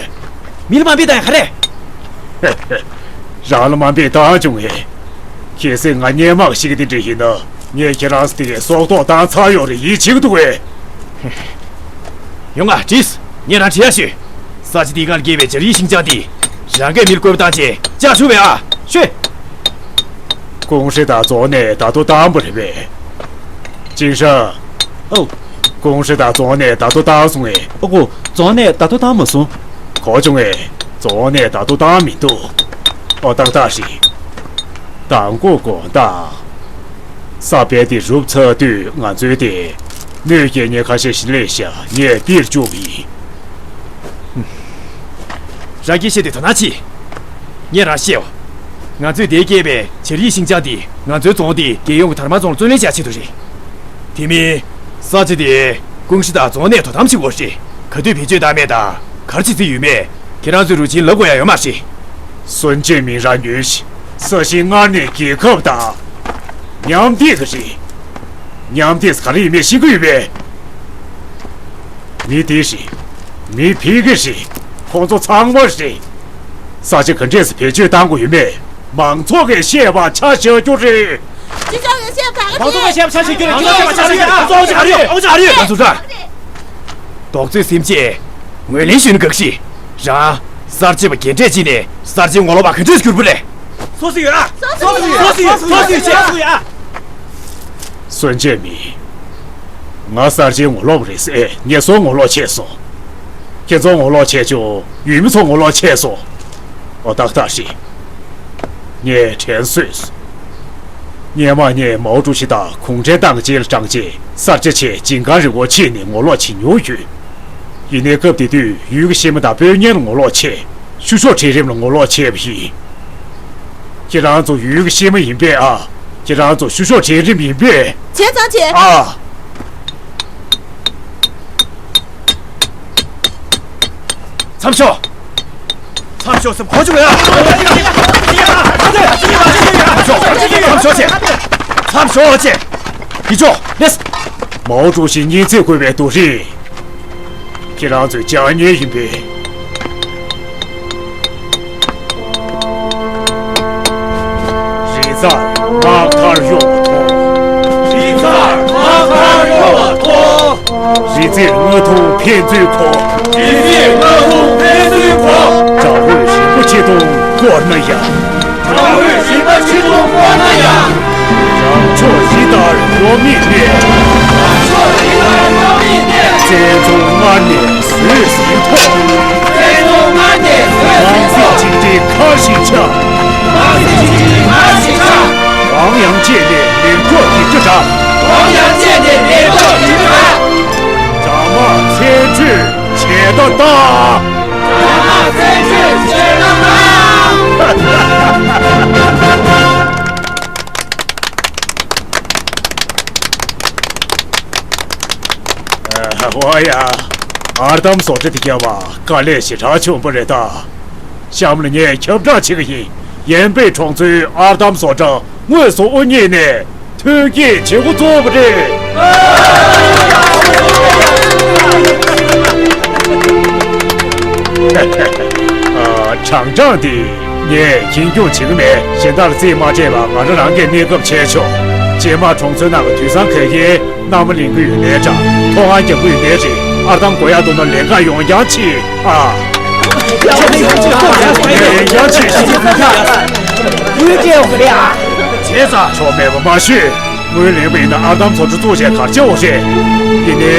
མི་ལ་དམའ་འབེབས་བཏང་ཡ་ག་རེ། རང་ལ་དམའ་འབེབས་བཏང་བྱུང་ངས། གལ་སྲིད་ང་སྔོན་མ་ཞིག་དེ་འདྲ་ཡིན་ན་ངས་ཁྱེད་རང་ཚོ་དེ་གའི་སྲོག་ཐོག་བཏང་ཚར་ཡོད་རེད། ཡིད་ཆེས་ཀྱི་འདུག་གས། ཡོང་ང་། བྲིས། ངས་རང་བྲིས་ཡ་ཞུས། ས་ཆ་འདི་སྒང་སྐྱེས་པའི་བྱ་རིགས་ཤིང་ལྕགས་འདི་རང་གིས་མིར་བཀོད་པ་བཏང་བྱས་ལྕགས་བྱུགས་པས་ཨ། ཤོད། ཀུང་ཧྲེ་དང་རྫོང་ནས་ད་དུང་བཏང་པ་རེད་པས། ཅིན་ཧྲ། ཨོ། ཀུང་ཧྲེ་དང་རྫོང་ནས་ད་དུང་བཏང་སོང་ངས། ཨོ་གོ། རྫོང་ནས་ད་དུང་བཏང་མ་སོང་། གོ་བྱུང་ངས། རྫོང་ནས་ད་དུང་བཏང་མི་འདུག་ཨོ་ཏག་ཏག་རེད། དང་པོ་དགོངས་དག་ས་བལ་དེ་རུབ་ཚར་དུས་ང་ཚོའི་དེ་གནོད་སྐྱེལ་མཁན་ཁ་ཤས་ཤིག་སླེབས་ཤག་ངས་འདིར་བཅུག་པ་ཡིན། རང་གིས་བཤད་དེ་དོ་སྣང་བྱེད། ངས་རང་བཤད་འོ། ང་ཚོས་དེར་སྐྱེས་པའི་བྱ་རིགས་ཤིང་ལྕགས་འདི་ང་ཚོའི་རྫོང་དེ་རྒྱལ་ཡོངས་ཀྱི་དར་མ་རྫོང་ལ་བརྩོན་ལེན་བྱ་ཆེད་དུ་རེད། དེ་མིན། ས་ཆ་དེ་ཀུང་ཧྲེ་དང་རྫོང་ནས་དོ་དམ་བྱེད་དགོས་རེད། ག་དུས་བེད་སྤྱོད་བཏང་མེད་དང་ག་རེ་བྱེད་རྩིས་ཡོད་མེད་ཁྱེད་རང་ཚོས་རུ་ཆེན་ལབ་དགོས་ཡ་ཡོད་མ་རེད། སུན་ཅན་མིང་རང་ཉོན་ཞིག་ས་ཞིང་སྔར་ནས་རྒྱལ་ཁབ་དང་། མཉམ་འདེགས་ཀྱི་རེད། མཉམ་འདེགས་ག་རེ་ཡིན་མེད་ཤེས་ཀྱི་ཡོད་པས། མི་དེ་རེད། མི་ཕལ་སྐད་རེད། ཁོང་ཚོ་ཚང་མ་རེད། ས་ཆ་ག་འདྲས་སུ་བེད་སྤྱོད་གཏང་དགོས་ཡོད་མེད་མང་ཚོགས་ཀྱིས་བཤད་པ་ཆ་བཞག་རྒྱུ་རེད། སྤྱི་ཚོགས་ཀྱིས་བཤད་པ་ཆ་བཞག་རྒྱུ་རེད། སྤྱི་ཚོགས་ཀྱིས་བཤད་པ་ཆ་བཞག་རྒྱུ་རེད། ཨ་ཅག་ཨ་རི་ཨ་ཅག་ཨ་རི། ང་ཚོ་ར། རྡོག་རྫིས་སེམས་ཅན། ངོས་ལེན་ཞུ་ནི་དགའ་ཞིག་རང་། གསར་བརྗེ་པ་རྒན་གྲས་ཅིག་ནས་གསར་བརྗེ་ངོ་ལོག་པ་ག་འདྲས་གྱུར་པ་རེད། སོ་སོ་ཡོད་ཨ། སོ་སོ་ཡོད་ཨ། སོ་སོ་ཡོད་ཨ། སོ་སོ་ཡོད་ཨ། སུན་ཅན་མིང་། ང་གསར་བརྗེའི་ངོ་ལོག་པ་རེད་ཟེར་ངས་སུ་ངོ་ལོག་བྱས་སོང་། ཁྱེད་ཚོ་ངོ་ལོག་བྱས་ཆོག་ཡུལ་མི་ཚོ་ངོ་ལོག་བྱས་སོང་། ཨོ་ཏག་ཏག་རེད། ངས་དྲན་གསོས་སོང་། སྔོན་མ་ངས་མའོ་ཀྲུའུ་ཞི་དང་གུང་ཁྲན་ཏང་གི་རྗེས་ལ་འབྲངས་རྗེས་གསར་བརྗེ་ཆེད་ཇིང་གང་རི་བོ་ཆེ་ནས་ངོ་ལོག་བྱེད་མྱོང་ཡོད། ཡིན་ནའི་སྐབས་དེ་དུས་ཡུལ་གྱི་གཤེད་མ་དང་དཔོན་གཉེར་ལ་ངོ་ལོག་བྱས། བཤུ་གཞོག་གྲལ་རིམ་ལ་ངོ་ལོག་བྱས་པ་ཡིན། ཁྱེད་རང་ཚོ་ཡུལ་གྱི་གཤེད་མ་ཡིན་པས་ཨ། ཁྱེད་རང་ཚོ་བཤུ་གཞོག་གྲལ་རིམ་ཡིན་པས། བྱས་ཙང་བྱས། ཨ། མཚམས་ཞོག་མཚམས་ཞོག་སེམས་ཁོ་ཆུ་ཡ། མཚམས་ཞོག་བྱས། མཚམས་ཞོག་བྱས། འདི་ཆོག་ལེས། མའོ་ཀྲུའུ་ཞི་སྙིང་བརྩེ་དགོས་པའི་རྡོ་རིང་། ཁྱེད་རང་ཚོས་ལྗགས་ཉེས་ཡིན་པས། རི་རྩར་དམག་མཐར་གཡོ་བ་མཐོང་། རི་རྩར་དམག་མཐར་གཡོ་བ་མཐོང་། རི་རྩེར་རྔ་རྡུང་ཕན་ཚུན་གོ། རི་རྩེར་རྔ་རྡུང་ཕན་ཚུན་གོ། དགྲ་བོས་རིམ་པ་ཆེ་མཐོང་བསྐོར་ན་ཡང་། དགྲ་བོས་རིམ་པ་ཆེ་མཐོང་བསྐོར་ན་ཡང་། རང་ཕྱོགས་རི་ལྟར་གཡོ་མེད་གནས། རང་ཕྱོགས་རི་ལྟར་གཡོ་མེད་གནས། བཙན་རྫོང་སྔར་ནས་བཟོས་ཟིན་ཐོག་བཙན་རྫོང་སྔར་ནས་བཟོས་ཟིན་ཐོག་དམག་སྲིད་གཅིག་སྒྲིལ་མཁར་ཞིག་ཆགས། དམག་སྲིད་གཅིག་སྒྲིལ་མཁར་ཞིག་ཆགས། ཝང་ཡང་བཅས་ནས་ལེགས་གྲོགས་སྒྲིག་གྲ་དྲག་ཝང་ཡང་བཅས་ནས་ལེགས་གྲོགས་སྒྲིག་གྲ་དྲག་དྲག་དམག་མཚན་སྤྲོད་བྱས་ད་ལྟ། ཨ་ཧ་ཝ་ཡ། ཨར་དམ་བཟོ་གྲྭ་དེ་རྒྱབ་པ་དཀའ་ལས་ཞེ་དྲག་བྱུང་བ་རེད་ད། གཤམ་ལ་ངས་ཁྱབ་བསྒྲགས་བྱེད་ཀྱི་ཡིན། ཡན་པེ་གྲོང་ཚོའི་ཨར་དམ་བཟོ་གྲྭ་དངོས་སུ་དབུ་བརྙེས་ནས། ཐོན་སྐྱེད་བྱེད་འགོ་བཙུགས་པ་རེད། ཨ། དྲང་དྲང་དེ་ངས་ཁྱེད་སྐྱོང་བྱེད་ཀྱི་མེད། གཞན་དག་ལ་རྩིས་མ་སྤྲད་པར་ང་རང་རང་གིས་གནས་སྐབས་བྱས་ཆོག་རྗེས་མ་གྲོང་ཚོའི་ནང་གི་དུད་ཚང་ག་གིས་མནའ་མ་ལེན་གྱི་ཡོད་ནའི་འདྲ། མཐོང་ཧ་རྒྱག་གི་ཡོད་ནའི་རེད། ཨར་དམ་དགོས་ཡག་འདུག་ན་ལེན་ག་ཡོང་རྐྱང་བྱེད་ཨ། ལེན་རྐྱང་བྱེད་ཤིག་བྱས་ཙང་ཆོག་མེད་པ་མ་ཤོད། དངུལ་ལེན་པ་ཡིན་ན་ཨར་དམ་ཚོ་ཁྲོ་བཙུགས་བྱས་གར་ཆ་འོ་རེད། ཡིན་ནའི།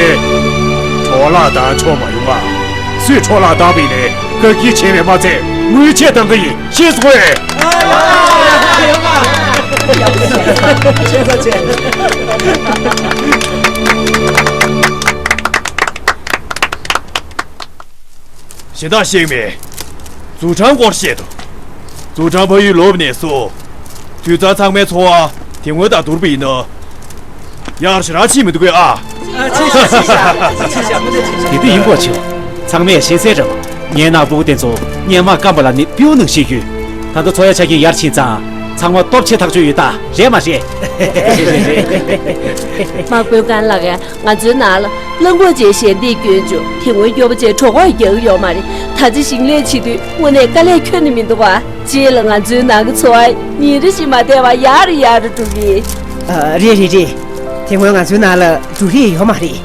འཕྲོ་བརླག་བཏང་ཆོག་མ་ཡོང་ང་། སུས་འཕྲོ་བརླག་བཏང་པ་ཡིན་ནའི་བཀག་སྐྱིལ་བྱས་པས་མ་ཚད་དངུལ་ཆད་བཏང་གི་ཡིན། ཤེས་སོང་ངས། ཤེས་སོང་ངས། གཞན་དག་ཤེས་མེད། ཛུ་ཁྲང་སྐོར་བཤད་དོ། ཛུ་ཁྲང་ཕ་ཡུལ་ལོག་ནས་སུ། དུད་ཚང་ཚང་མའི་འཚོ་བ་དེ་སྔོན་དང་བསྡུར་བ་ཡིན་ན། ཡག་ཞེ་དྲག་ཕྱིན་མི་འདུག་གས་ཨ། དེ་དུས་ཡིན་པ་ཆེ། ཚང་མས་ཤེས་གསལ་རེད་བ། ངའི་ནག་པོ་དེ་ཚོ་སྔོན་མ་སྐམ་པ་ལ་ནི་སྤྲེའུ་ནང་བཞིན་ཡོད། ད་ལྟ་འཚོ་ཡ་ཆ་རྐྱེན་ཡར་ཕྱིན་ཙང་ཚང་མ་སྟོབས་ཆེ་ཐག་ཆོད་ཡོད་ད། རེད་མ་རེད། དམག་དཔོན་ཀན་ལགས། ང་ཚོའི་ནང་ལ་གླང་གོག་ཅན་ཞལ་འདེབས་སྐྱོན་བྱུང་། དེ་སྔོན་སྐྱོ་པོ་ཅན་གྲོད་ཁོག་རྒྱག་གི་ཡོད་མ་རེད། ད་ཆ་ཞིང་ལས་བྱེད་དུས་དངོས་གནས་དཀའ་ལས་ཁྱོན་ནས་མི་འདུག་བ། རྗེས་ལ་ང་ཚོའི་ནང་གི་འཚོ་བ་ཉིན་རེ་བཞིན་མ་བདེ་བ་ཡག་རུ་ཡག་རུ་འགྲོ་གི། ཨ། རེད་རེད་རེད། དེ་སྔོན་ང་ཚོའི་ནང་ལ་འབྲུ་རིགས་ཡོད་མ་རེད།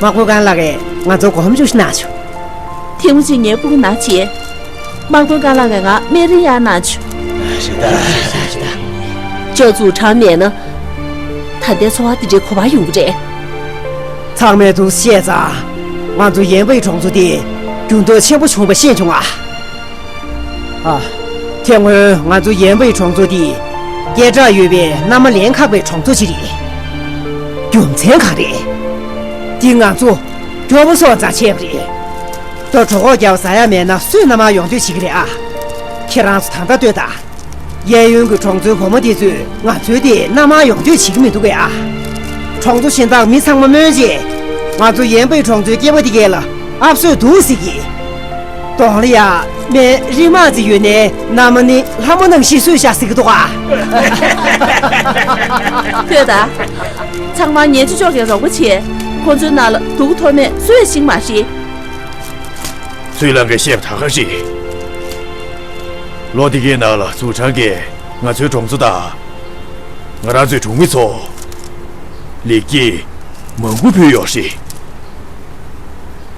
དམག་དཔོན་ཀན་ལགས་ཀྱིས་ང་ཚོར་གོམ་བགྲོད་ཅིག་གནང་བྱུང་། ཐེངས་མ་གཅིག་ངའི་སྤུ་གུ་ན་བྱས། དམག་དཔོན་ཀ་ལགས་ཀྱིས་ང་སྨན་རིན་གཡར་གནང་བྱུང་། ཅོག་ཙུའུ་ཁྲང་མེད་ན། ད་ལྟའི་འཚོ་བ་འདི་འདྲའི་གོ་བ་ཡོང་གི་རེད། ཚང་མས་འདུག་བཤད་ཙང་། ང་ཚོ་ཡན་པའི་གྲོང་ཚོ་འདི་འགྱུར་ལྡོག་ཆེན་པོ་བྱུང་བ་ཤེས་བྱུང་ཨ། ཨ། དེ་སྔོན་ང་ཚོ་ཡན་པའི་གྲོང་ཚོ་འདི་སྐད་གྲགས་ཡོད་པའི་མནའ་མ་ལེན་ཁག་པའི་གྲོང་ཚོ་ཅིག་རེད། རྒྱུ་མཚན་གང་རེད། འདི་ང་ཚོ་མགྱོགས་པོ་སོང་ཙང་བྱས་པ་རེད། ད་གྲོད་ཁོག་རྒྱབ་ཟ་ཡ་མེད་ན་སུས་མནའ་མར་ཡོང་འདོད་བྱེད་ཀྱི་རེད་ཨ། ཁྱེད་རང་ཚོ་ད་ལྟ་ལྟོས་དང་། གཡས་གཡོན་གྱི་གྲོང་ཚོའི་བུ་མོ་དེ་ཚོས་ང་ཚོའི་དེ་མནའ་མར་ཡོང་འདོད་བྱེད་ཀྱི་མི་འདུག་གས་ཨ། གྲོང་ཚོ་གཞན་དག་མི་ཚང་མ་སྨོན་བྱས། ང་ཚོ་ཡན་པའི་གྲོང་ཚོའི་སྐྱེས་པ་དེ་གས་ལ་ཨབ་སོས་འདུག་ཟེར་གྱི། གདོང་ལ་ཡ་སྨན་རིན་མ་ཙི་ཡོད་ནའི་མནའ་མ་ནི་ལྷ་མོ་ནང་བཞིན་གསོས་བཞག་ཟེར་གྱི་འདུག་ཨ། ལྟོས་དང་། ཚང་མ་ངའི་ཅོ་ཅོག་གིས་རོགས་པ་བྱས། ཁོ་ཚོའི་ནང་ལ་སྡུག་གུ་ཐོབ་མེད་སུ་ཡང་ཤེས་ཀྱི་མ་རེད། ཚུའུ་ལང་གིས་བཤད་པ་ད་ག་རེད། ལོ་འདི་གའི་ནང་ལ་ཙུའུ་ཁྲང་གིས་ང་ཚོའི་གྲོང་ཚོ་དང་། ང་རང་ཚོའི་གྲོང་མི་ཚོ་ལེགས་སྐྱེས་མང་པོ་ཕུལ་ཡོད་རེད།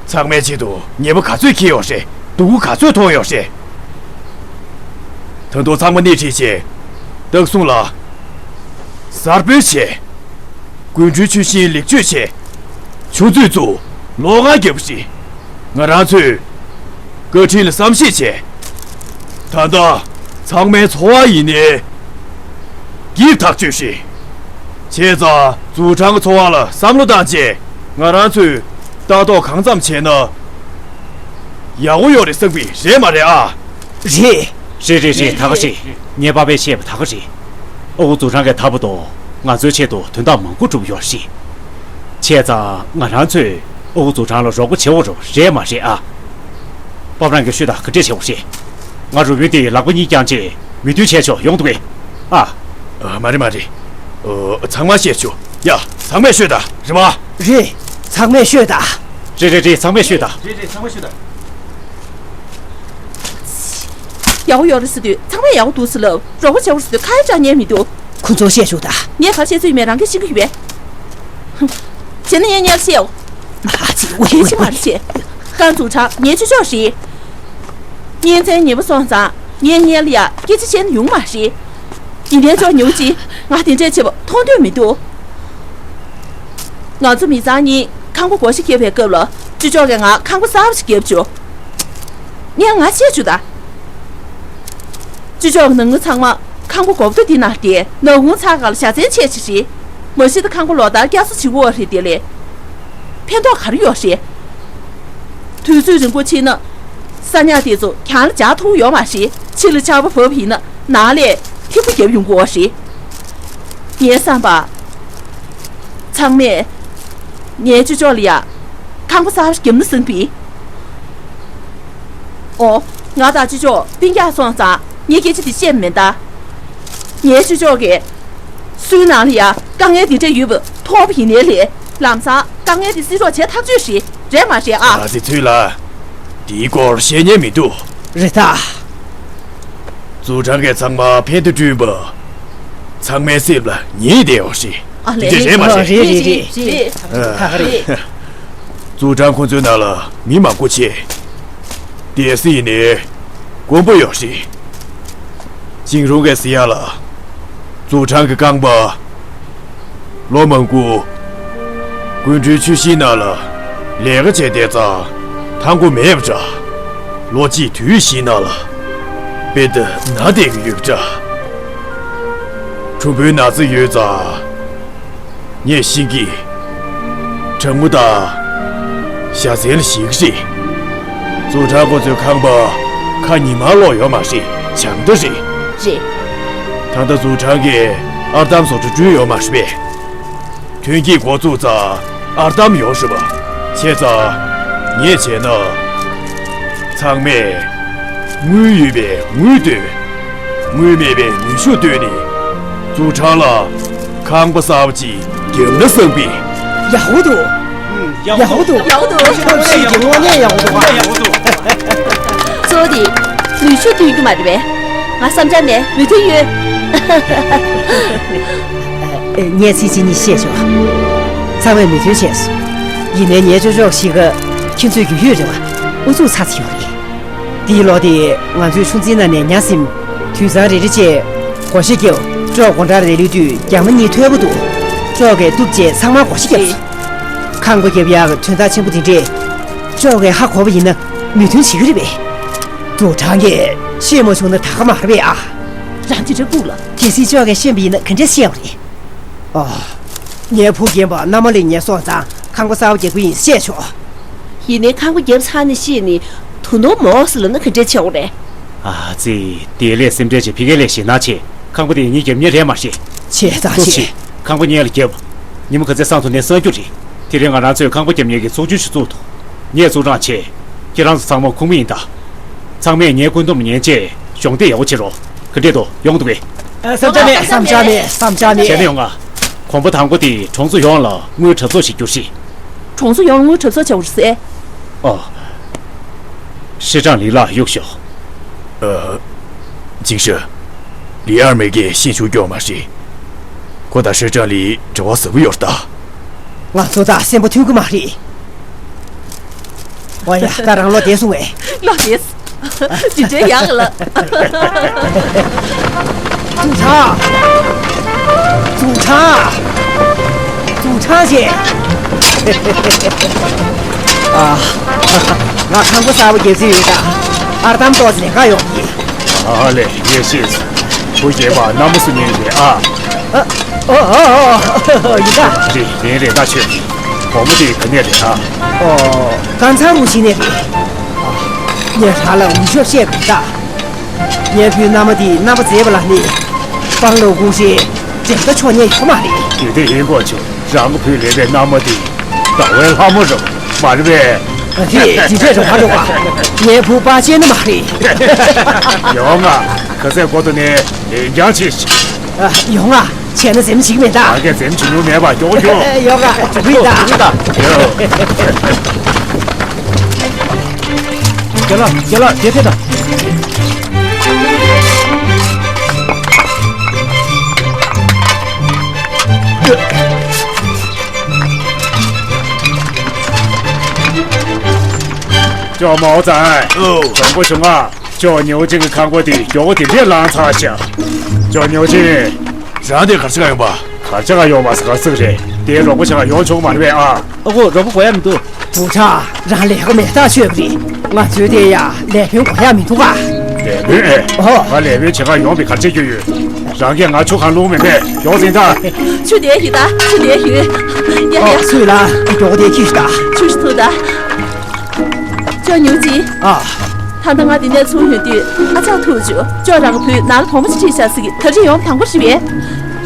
ཚང་མའི་ཆེད་དུ་ཉེས་པ་ག་ཚོད་འཁྱེར་ཡོད་རེད། སྡུག་པོ་ག་ཚོད་མཐོང་ཡོད་རེད། ད་དུང་ཚང་མ་སྣེ་ཁྲིད་བྱས། བདག་སྲུང་ལ་གསར་སྤེལ་བྱས། དགུན་ཁྲོད་ཆུ་ཤིང་ལེགས་བཅོས་བྱས། ཆུ་མཛོད་བཙུགས། ལོགས་ཀ་བརྒྱབ་པ་རེད། ང་རང་ཚོས་བཀའ་ཁྲིད་ལ་བསམ་ཤེས་བྱས། ད་ལྟ་ཚང་མའི་འཚོ་བ་ཡིན་ནའི་སྐྱིད་ཐག་ཆོད་རེད། བྱས་ཙང་ཙུའུ་ཁྲང་གི་འཚོ་བ་ལ་བསམ་བློ་བཏང་བྱས། ང་རང་ཚོས་ལྟ་རྟོག་གང་འཚམ་བྱས་ན་ཡག་པོ་ཡོད་རེད་བསམ་གི་རེད་མ་རེད་ཨ། རེད། རེད་རེད་རེད། ད་ག་རེད། ངའི་པ་ཕས་བཤད་པ་ད་ག་རེད། ཨ་ཁུ་ཙུའུ་ཁྲང་གིས་ད་བར་དུ་ང་ཚོའི་ཆེད་དུ་དོན་དག་མང་པོ་བསྒྲུབས་ཡོད་རེད། བྱས་ཙང་ང་རང་ཚོས་ཨ་ཁུ་ཙུའུ་ཁྲང་ལ་རོགས་པ་བྱེད་འོས་རེད་མ་རེད་ཨ། པ་ཕ་རང་གིས་ཤོད་དང་། ག་འདྲས་བྱེད་འོས་རེད། ང་རུ་བོན་དེ་ལག་པ་གཉིས་བརྐྱངས་བྱས་མོས་མཐུན་བྱས་ཆོག་ཡོང་འདུག་གས། ཨ། ཨ། མ་རེད་མ་རེད། ཨོ། ཚང་མ་བཤད་ཆོག་ཡ། ཚང་མས་ཤོད་དང་། རེད་མ། རེད། ཚང་མས་ཤོད་དང་། རེད་རེད་རེད། ཚང་མས་ཤོད་དང་། རེད་རེད། ཚང་མས་ཤོད་དང་། ཡག་པོ་ཡོད་རེད་ཟེར་དུས་ཚང་མས་ཡག་པོ་འདུག་ཟེར་ལབ། རོགས་པ་བྱེད་འོས་ཟེར་དུས་ཁ་ཡ་བཅག་ཉན་མི་འདུག་ཁོ་ཚོར་བཤད་ཆོག་དང་། ངས་ག་རེ་བཤད་ཚོད་ཡོད་མེད་རང་གིས་ཤེས་ཀྱི་ཡོད་པས། བྱས་ན་ངས་སྔོན་ལ་བཤད་འོ། ཨ་ཙི། ཝེ་གལ་ཆེ་མ་ཝེ་རེད་བཤད། ཀང་ཙུའུ་ཁྲང་ངའི་ཅོ་ཅོག་རེད། གཉེན་ཚན་ཉེ་པོ་སོང་ཙང་ངས་སྔོན་ལ་ཡ་སྐད་ཆ་བཤད་ན་ཡོང་མ་རེད། ཡིན་ནའི་ཅོག་ཉོ་ཅིག་ང་དེ་འདྲས་བྱེད་པ་མཐོང་འདོད་མི་འདུག་ང་ཚོ་མི་ཚང་གཉིས་ཁང་པ་བགོ་བཤའ་བརྒྱབ་པའི་སྐབས་ལ་ཅོ་ཅོག་གིས་ང་ཁང་པ་གསར་པ་ཞིག་བརྒྱབ་བྱུང་། ངས་ང་བཤད་བྱུང་ད། ཅོ་ཅོག་གི་ནང་མི་ཚང་མ་ཁང་པ་བགོ་བརྡ་འདི་གནང་སྟེ་ནག་ཁུང་ཚང་སྒང་ལ་བཞའ་ཚན་ཆད་ཆེ་རེད། མ་གཞི་ད་ཁང་པ་ལོ་ལྟར་བསྐྱར་གསོ་བྱེད་དགོས་པ་རེད་དེ་ལས། ཕན་ཐོགས་ག་རེ་ཡོད་རེད། དུས་ཚོད་རིང་པོ་ཕྱིན་ན། ས་ཉག་དེ་ཚོ་གྱང་ལ་འཇགས་ཐུབ་ཡོད་མ་རེད། ཕྱི་ལ་ཆར་པ་བབས་ཡིན་ན་ནང་ལ་ཐིགས་པ་བརྒྱབ་ཡོང་གི་ཡོད་རེད། ངའི་བསམ་པར། ཚང་མས་ངའི་ཅོ་ཅོག་ལ་ཡ་ཁང་པ་གསར་པ་བརྒྱབ་ན་བསམ་པས། ཨོ། ང་དང་ཅོ་ཅོག་སྤུན་ཀྱག་སོང་ཙང་ངས་སྐད་ཆ་འདི་བཤད་མེད་ད། ངའི་ཅོ་ཅོག་གིས་སུའི་ནང་ལ་ཡ་དཀའ་ངལ་འདི་འདྲ་ཡོད་པ་མཐོང་བ་ཡིན་ནའི་ལས། ལམ་སང་དཀའ་ངལ་འདི་སེལ་རོགས་བྱས་ཐག་ཆོད་རེད། རེད་མ་རེད་ཨ། ཨ་ཙི། ཚུའུ་ལགས། འདིའི་སྐོར་བཤད་མཁན་མི་འདུག་རེད་ད། ཙུའུ་ཁྲང་གིས་ཚང་མ་ཕན་བདེ་བསྐྲུན་པ། ཚང་མའི་སེམས་ལ་ངེས་བསྡད་ཡོད་རེད། ཨ་ལེ། དེ་འདྲ་རེད་མ་རེད། ཨ། རེད་རེད་རེད། རེད། ཨ། ད་ག་རེད། ཙུའུ་ཁྲང་ཁོ་ཚོའི་ནང་ལ་མི་མང་པོ་བྱས། དེ་སྲིད་ནས་དཀོན་པོ་ཡོད་རེད། ཅིང་རུང་གིས་ཟེར་ཡག་ལ། ཙུའུ་ཁྲང་གི་རྐང་པ། ལོ་མང་པོ་དགུན་ཁྲོད་ཆུ་ཤིང་ནང་ལ་ལས་ཀ་བྱས་བསྡད་ཙང་ཐང་པོ་མེད་པ་འདྲ། ལོ་གཅིག་དུས་བཞིའི་ནང་ལ་དཔེ་ལྟ་ན་བསྡད་ཀྱི་ཡོད་པ་འདྲ། གྲུམ་བུའི་ན་ཚ་ཡོད་ཙང་། ངས་ཤིང་གི་གྲང་མོ་དང་བཞའ་ཚན་ལ་ཞིག་རེད། ཙུའུ་ཁྲང་ཁོ་ཚོའི་ཁང་པ་ཁ་ཉི་མར་ལོག་ཡོད་མ་རེད། བྱང་ཐང་རེད། རེད། ད་ལྟ་ཙུའུ་ཁྲང་གིས་ཨར་འདམ་བཟོ་གྲྭ་བསྐྲུན་ཡོད་མ་རེད་པས། ཐོན་སྐྱེད་འགོ་བཙུགས་ཙང་ཨར་འདམ་ཡོད་རེད་པ། བྱས་ཙང་ངས་བྱས་ན། ཚང་མས་དངུལ་ཡོད་པས་དངུལ་བཏོན། དངུལ་མེད་པས་ནུས་ཤུགས་བཏོན་ནས། ཙུའུ་ཁྲང་ལ་ཁང་པ་གསར་པ་ཅིག་བརྒྱབ་ན་བསམ་པས། ཡག་པོ་འདུག་ཡག་པོ་འདུག་ཡག་པོ་འདུག་ཡག་པོ་འདུག་ཐབས་ཤེས་ཀྱི་དངོས་གནས་ཡག་པོ་འདུག་ཡག་པོ་འདུག་གཙོ་བོ་དེ་ནུས་ཤུགས་བཏོན་རྒྱུ་མ་རེད་པས། ང་བསམ་འཆར་མེད། མོས་མཐུན་ཡོད། ངས་ཚིག་གཅིག་གཉིས་བཤད་ཆོག་ཚང་མས་མོས་མཐུན་བྱས་སོང་། ཡིན་ནའི་ངའི་ཅོ་ཅོག་གཞིས་ཀ་ཁྱེད་ཚོའི་རྒྱུས་ཡོད་རེད་བ། ཨུ་ཚུགས་ཚ་ཚ་ཡོད་རེད། འདིའི་ལོ་དེ་ང་ཚོའི་ཆུ་འཛིན་ནང་ནས་ཉ་ཟིན། དུད་ཚང་རེ་རེ་བཅས་བགོ་བཤའ་བརྒྱབ། ཅོག་སྒོ་འགྲམ་རེ་ལུས་དུས་རྒྱ་མ་གཉིས་མཐོ་པོ་འདུག་ཅོག་གིས་གཏུབ་རྗེས་ཚང་མར་བགོ་བཤའ་བརྒྱབ་སོང་། ཁང་པ་བརྒྱབ་ཡག་དོན་དག་ཆེན་པོ་དེ་འདྲས། ཅོག་གིས་ཧ་གོ་བ་ཡིན་ན་མོས་མཐུན་བྱེད་ཀྱི་རེད་པས། ཏུའུ་ཁྲང་གིས་ཤེས་མ་བྱུང་ན་ད་ག་མ་རེད་པས་ཨ། རང་དེ་འདྲ་སྤུག་ལ། གལ་སྲིད་ཅོག་གིས་ཤེས་པ་ཡིན་ན་ག་འདྲས་བཤད་པ་རེད། ཨ། ངའི་བུ་རྒན་པ་མནའ་མ་ལེན་ཉེན་སོང་ཙང་ཁང་པ་གསར་པ་རྒྱག་གི་ཡིན་བཤད་ཆོག་ཡིན་ནའི་ཁང་པ་བརྒྱབ་ཚར་ནས་ཤེས་ནས་དོ་ནོར་མོ་ཟེར་ལབ་ན་ག་འདྲས་བྱེད་དགོས་རེད། ཨ་ཙི། དེ་ལས་སེམས་ཁྲལ་བྱེད། ཕ་གི་ལས་ཞེད་སྣང་བྱེད། ཁང་པ་དེ་ངས་རྒྱབ་ཉེན་རེད་མ་རེད། བྱས་ཙང་ལྟོས་བྱེད། ཁང་པ་ངས་ལ་རྒྱབ། ཉིན་མོ་ག་ཚོད་སང་ཐུག་ནས་སང་རྒྱུ་རེད། དེ་རིང་ང་རང་ཚོས་ཁང་པ་རྒྱབ་ཉེན་གྱི་ཚོགས་ཆུང་ཞིག་བཙུགས་འདུག་ངས་ཚོགས་གྲངས་བྱས། ཁྱེད་རང་ཚོ་ཚང་མ་ཁོངས་མི་ཡིན་ད། ཚང་མས་ངའི་བཀོད་འདོམས་ཉན་བྱས་གཞོགས་འདེགས་ཡག་པོ་བྱེད་རོགས། ག་འདྲས་འདུག་ཡོང་འདུག་གས། བསམ་འཆར་མེད། བསམ་འཆར་མེད། བསམ་འཆར་མེད། བྱས་ན་ཡོང་ང་། གོམ་པ་དང་པོ་དེ་གྲོང་ཚོ་ཡོངས་ལ་དངུལ་གྲབས་གསོག་ཞིག་བསྒྱུར་ཞིག་གྲོང་ཚོ་ཡོངས་ལ་དངུལ་གྲབས་གསོག་བྱ་བར་ཟེར། ཨོ། ཧྲི་ཀྲང་ལི་ལགས་གཡུག་ཞོག་ཨ། ཅིང་ཧྲི། ལི་ཨར་མེ་གིས་ཤེས་ཆུང་སྐྱོ་མ་རེད། ཁོ་དང་ཧྲི་ཀྲང་ལི་འབྲེལ་བ་ཟབ་པོ་ཡོད་རེད་ད། ང་ཚོ་དང་སེམས་པ་མཐུན་གི་མ་རེད། ཨོ་ཡ། ད་རང་ལོག་བསྡད་སོང་ངས། ལོག་བསྡད། ཇི་འདྲའི་ཡག་ལ། ཙུང་ཁྲང་། ཙུང་ཁྲང་། ཙུང་ཁྲང་ཞེས། ཨ། ང་ཁང་པ་གསར་པ་རྒྱག་རྩིས་ཡོད་ད། ཨར་འདམ་ཏོག་ཙམ་ལེན་ག་ཡོང་གི། ཨ་ལེ། ངས་ཤེས་སོང་། བུ་རྒན་པ་མནའ་མ་བཟོ་མཁན་རེད་ཨ། ཨ། ཨོ་ཨོ་ཨོ། ཡིན་ད། རེད། ལན་རེད་ད་ཁྱོད། བུ་མོ་དེ་ག་ནས་རེད་ཨ། ཨོ། ཀན་ཚང་རུ་ཆི་ནས་རེད། ཨ། ངས་རང་ལ་འུ་ཤོབ་བཤད་དགོས་ད། ངའི་བུའི་མནའ་མ་དེས་རྣམ་པ་མཛེས་པ་ལ་ནི། སྤང་ལོ་ཀུང་ཧྲེ་འགྲན་ཟླ་ཆོག་ཉན་ཡོད་མ་རེད། དེ་དེ་ཡིན་དགོས་ཆོག་རང་གི་བུས་ལེན་པའི་མནའ་མ་དེ་ཟླ་བའི་ལྷ་མོ་རེད་མ་རེད་པས། དེ་དེ་འདྲས་རེད་མ་རེད་པ། ངའི་བུ་པ་ཅན་ནི་མ་རེད། ཡོང་ང་། ག་ཚད་གོ་ཐུབ་ནས་ལན་རྐྱང་བྱེད་ཅིག་ཨ། ཡོང་ང་། བྱས་ན་འཛེམ་ཞིག་མེད་ད། ང་གས་འཛེམ་བྱེད་མྱོང་མེད་པ་མགྱོགས་མགྱོགས། ཡོང་ང་། འགྲོ་གི་ཡིན་ད། རྒན་ལགས། རྒན་ལགས། དེ་ཐད་ད། ཅོ་མའོ་ཙང་། ཨོ། དྲང་པོ་བྱུང་ང་། ཅོ་ཉིའུ་ཅིན་གྱི་ཁང་པ་དེ་མགྱོགས་པོ་དེ་འདྲས་ལངས་ཚར་ཤག་ཅོ་ཉིའུ་ཅིན། རང་དེ་གར་ཆ་ག་ཡོང་པ། གར་ཆ་ག་ཡོང་པ་ཟེར་ག་ཟིག་རེད། དེའི་རོགས་པ་ཆ་ག་ཡོང་ཆོག་མ་རེད་པས་ཨ། ཨ་ཁུ། རོགས་པ་དགོས་ཡ་མི་འདུག་ཙུང་ཁྲང་། རང་ལས་ཀ་མེད་ཐག་ཆོད་གི་རེད། ང་ཚོའི་དེ་ཡ་ལས་དཔོན་དགོས་ཡ་མི་འདུག་ག་ལས་དཔོན་ཨེ། ཨོ། ང་ལས་དཔོན་བྱེད་ག་ཡོང་པའི་གར་ཆ་རྒྱུ་ཡོད། རང་གིས་ང་ཆུ་གང་བླུགས་མེད་པས། ཡོང་ཟིན་ད། ཆུ་དེ་ཡིན་ད། ཆུ་དེ་ཡིན། ཡ་ཡ། ཨོ། སུས་ལ་མགྱོགས་པོ་དེ་ཁྱེར་ཤོག་ད། ཆུ་ཞིག་འཐུང་ད། ཅོ་ཉིའུ་ཅིན། ཨ། ད་ལྟ་ང་འདི་ནས་ཚུར་ཡོང་དུས་ཨ་ཅག་ཐུག་བྱུང་། ཅོ་རང་གི་བུས་ནང་ལ་བུ་མོ་ཅིག་ཁྲིད་ཤག་ཟེར་གི། ད་རེས་ཡོང་དང་པོ་རེད་པས།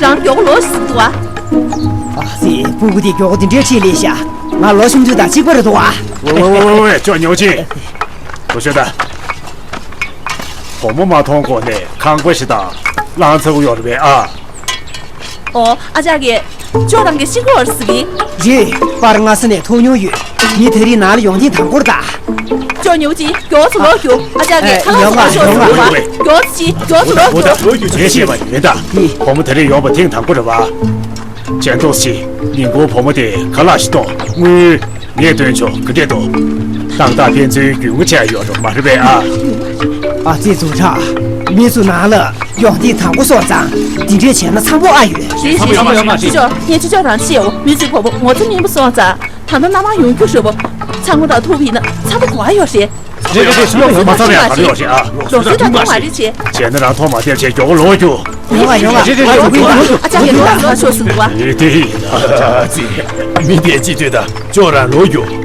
རང་མགྱོགས་པོ་ལོག་ཤིག་འདུག་ཨ། ཨ་ཙི། སྤུ་གུ་དེ་མགྱོགས་པོ་འདི་འདྲས་ཁྲིད་སླེབས་ཤག་ང་ལོ་ཆུང་དུས་དང་གཅིག་པ་རེད་འདུག་ཨ། ཝེ་ཝེ་ཝེ་ཝེ། ཅོ་ཉིའུ་ཅིན། ཐུགས་རྗེ་ཆེ་ད། བུ་མོ་མ་མཐོང་གོང་ནས་ཁང་པ་ཞིག་དང་བླངས་ཚར་ཡོད་རེད་པས་ཨ། ཨོ། ཨ་ཅག་གིས། ཅོ་རང་གིས་ཤེས་ཀྱི་ཡོད་རེད་ཟེར་གི། རེད། པར་སྔ་ས་ནས་མཐོང་མྱོང་ཡོད། མི་དེ་རིང་ནང་ལ་ཡོང་ཐེངས་དང་པོ་རེད་ད། ཅོ་ཉིའུ་ཅིན། མགྱོགས་ཚུར་ལོག་རྒྱུགས། ཨ་ཅག་གིས་ཨེ། ཁ་ལག་ཡོང་ང་། ཟ་ཤོག་ཟེར་གི་ཡོང་ང་། མགྱོགས་ཅིག་མགྱོགས་ཚུར་ལོག་རྒྱུགས། ངས་བཤད་པ་ཡིན་ད། བུ་མོ་དེ་རིང་ཡོང་པ་ཐེངས་དང་པོ་རེད་པ། ཅན་ཏོག་ཅིག་ཉིན་གུང་བུ་མོ་དེ་ཁ་ལག་ཞིག་གཏོང་། དངུལ་ངས་སྟོན་ཆོག་ག་འདྲས་འདུག་ཏག་ཏག་ཕན་ཚུན་རྒྱུས་མངའ་ཆེ་ཡོད་རེད་མ་རེད་པས་ཨ། ཨ་ཙི། ཙུང་ཁྲང་། མི་ཚོ་ནང་ལ་ཡོང་ཐེངས་དང་པོ་སོང་ཙང་འདི་འདྲས་བྱས་ན་འཚམ་པོ་ཨ་ཡོད། རེད་རེད་རེད། ཅོ་ཅོ། ངས་ཅོ་ཅོ་རང་བཤད་འོ། མི་ཚོའི་བུ་མོ་ངོ་ཚ་སྙིང་པོ་སོང་ཙང་། ད་ལྟ་མནའ་མ་ཡོང་རྒྱུ་རེད་པ། ཚང་མ་དང་ཐུག་པ་ཡིན་ན་འཚམ་པོ་གོ་ཨ་ཡོད་རེད། རེད་རེད་རེད། ཞུ་ཡོང་ཟེར་མ་ཚང་མས་ག་རེ་ཡོད་རེད་ཨ། ལོག་སྲོལ་དང་མཐུན་མ་རེད་བྱས། བྱས་ན་རང་མཐོང་མ་ཐེབས་བྱས་མགྱོགས་པོ་ལོག་རྒྱུགས། ཡོང་ང་ཡོང་ང་། རེད་རེད་རེད། ཨ་ཅག་གིས་ལོག་ལ་ཤོག་ཟེར་འདུག་པ། ཨེ་དེ་ཡིན་ད། མི་དེ་ཅི་ལྟོས་ད། ཅོ་རང་ལོག་རྒྱུགས།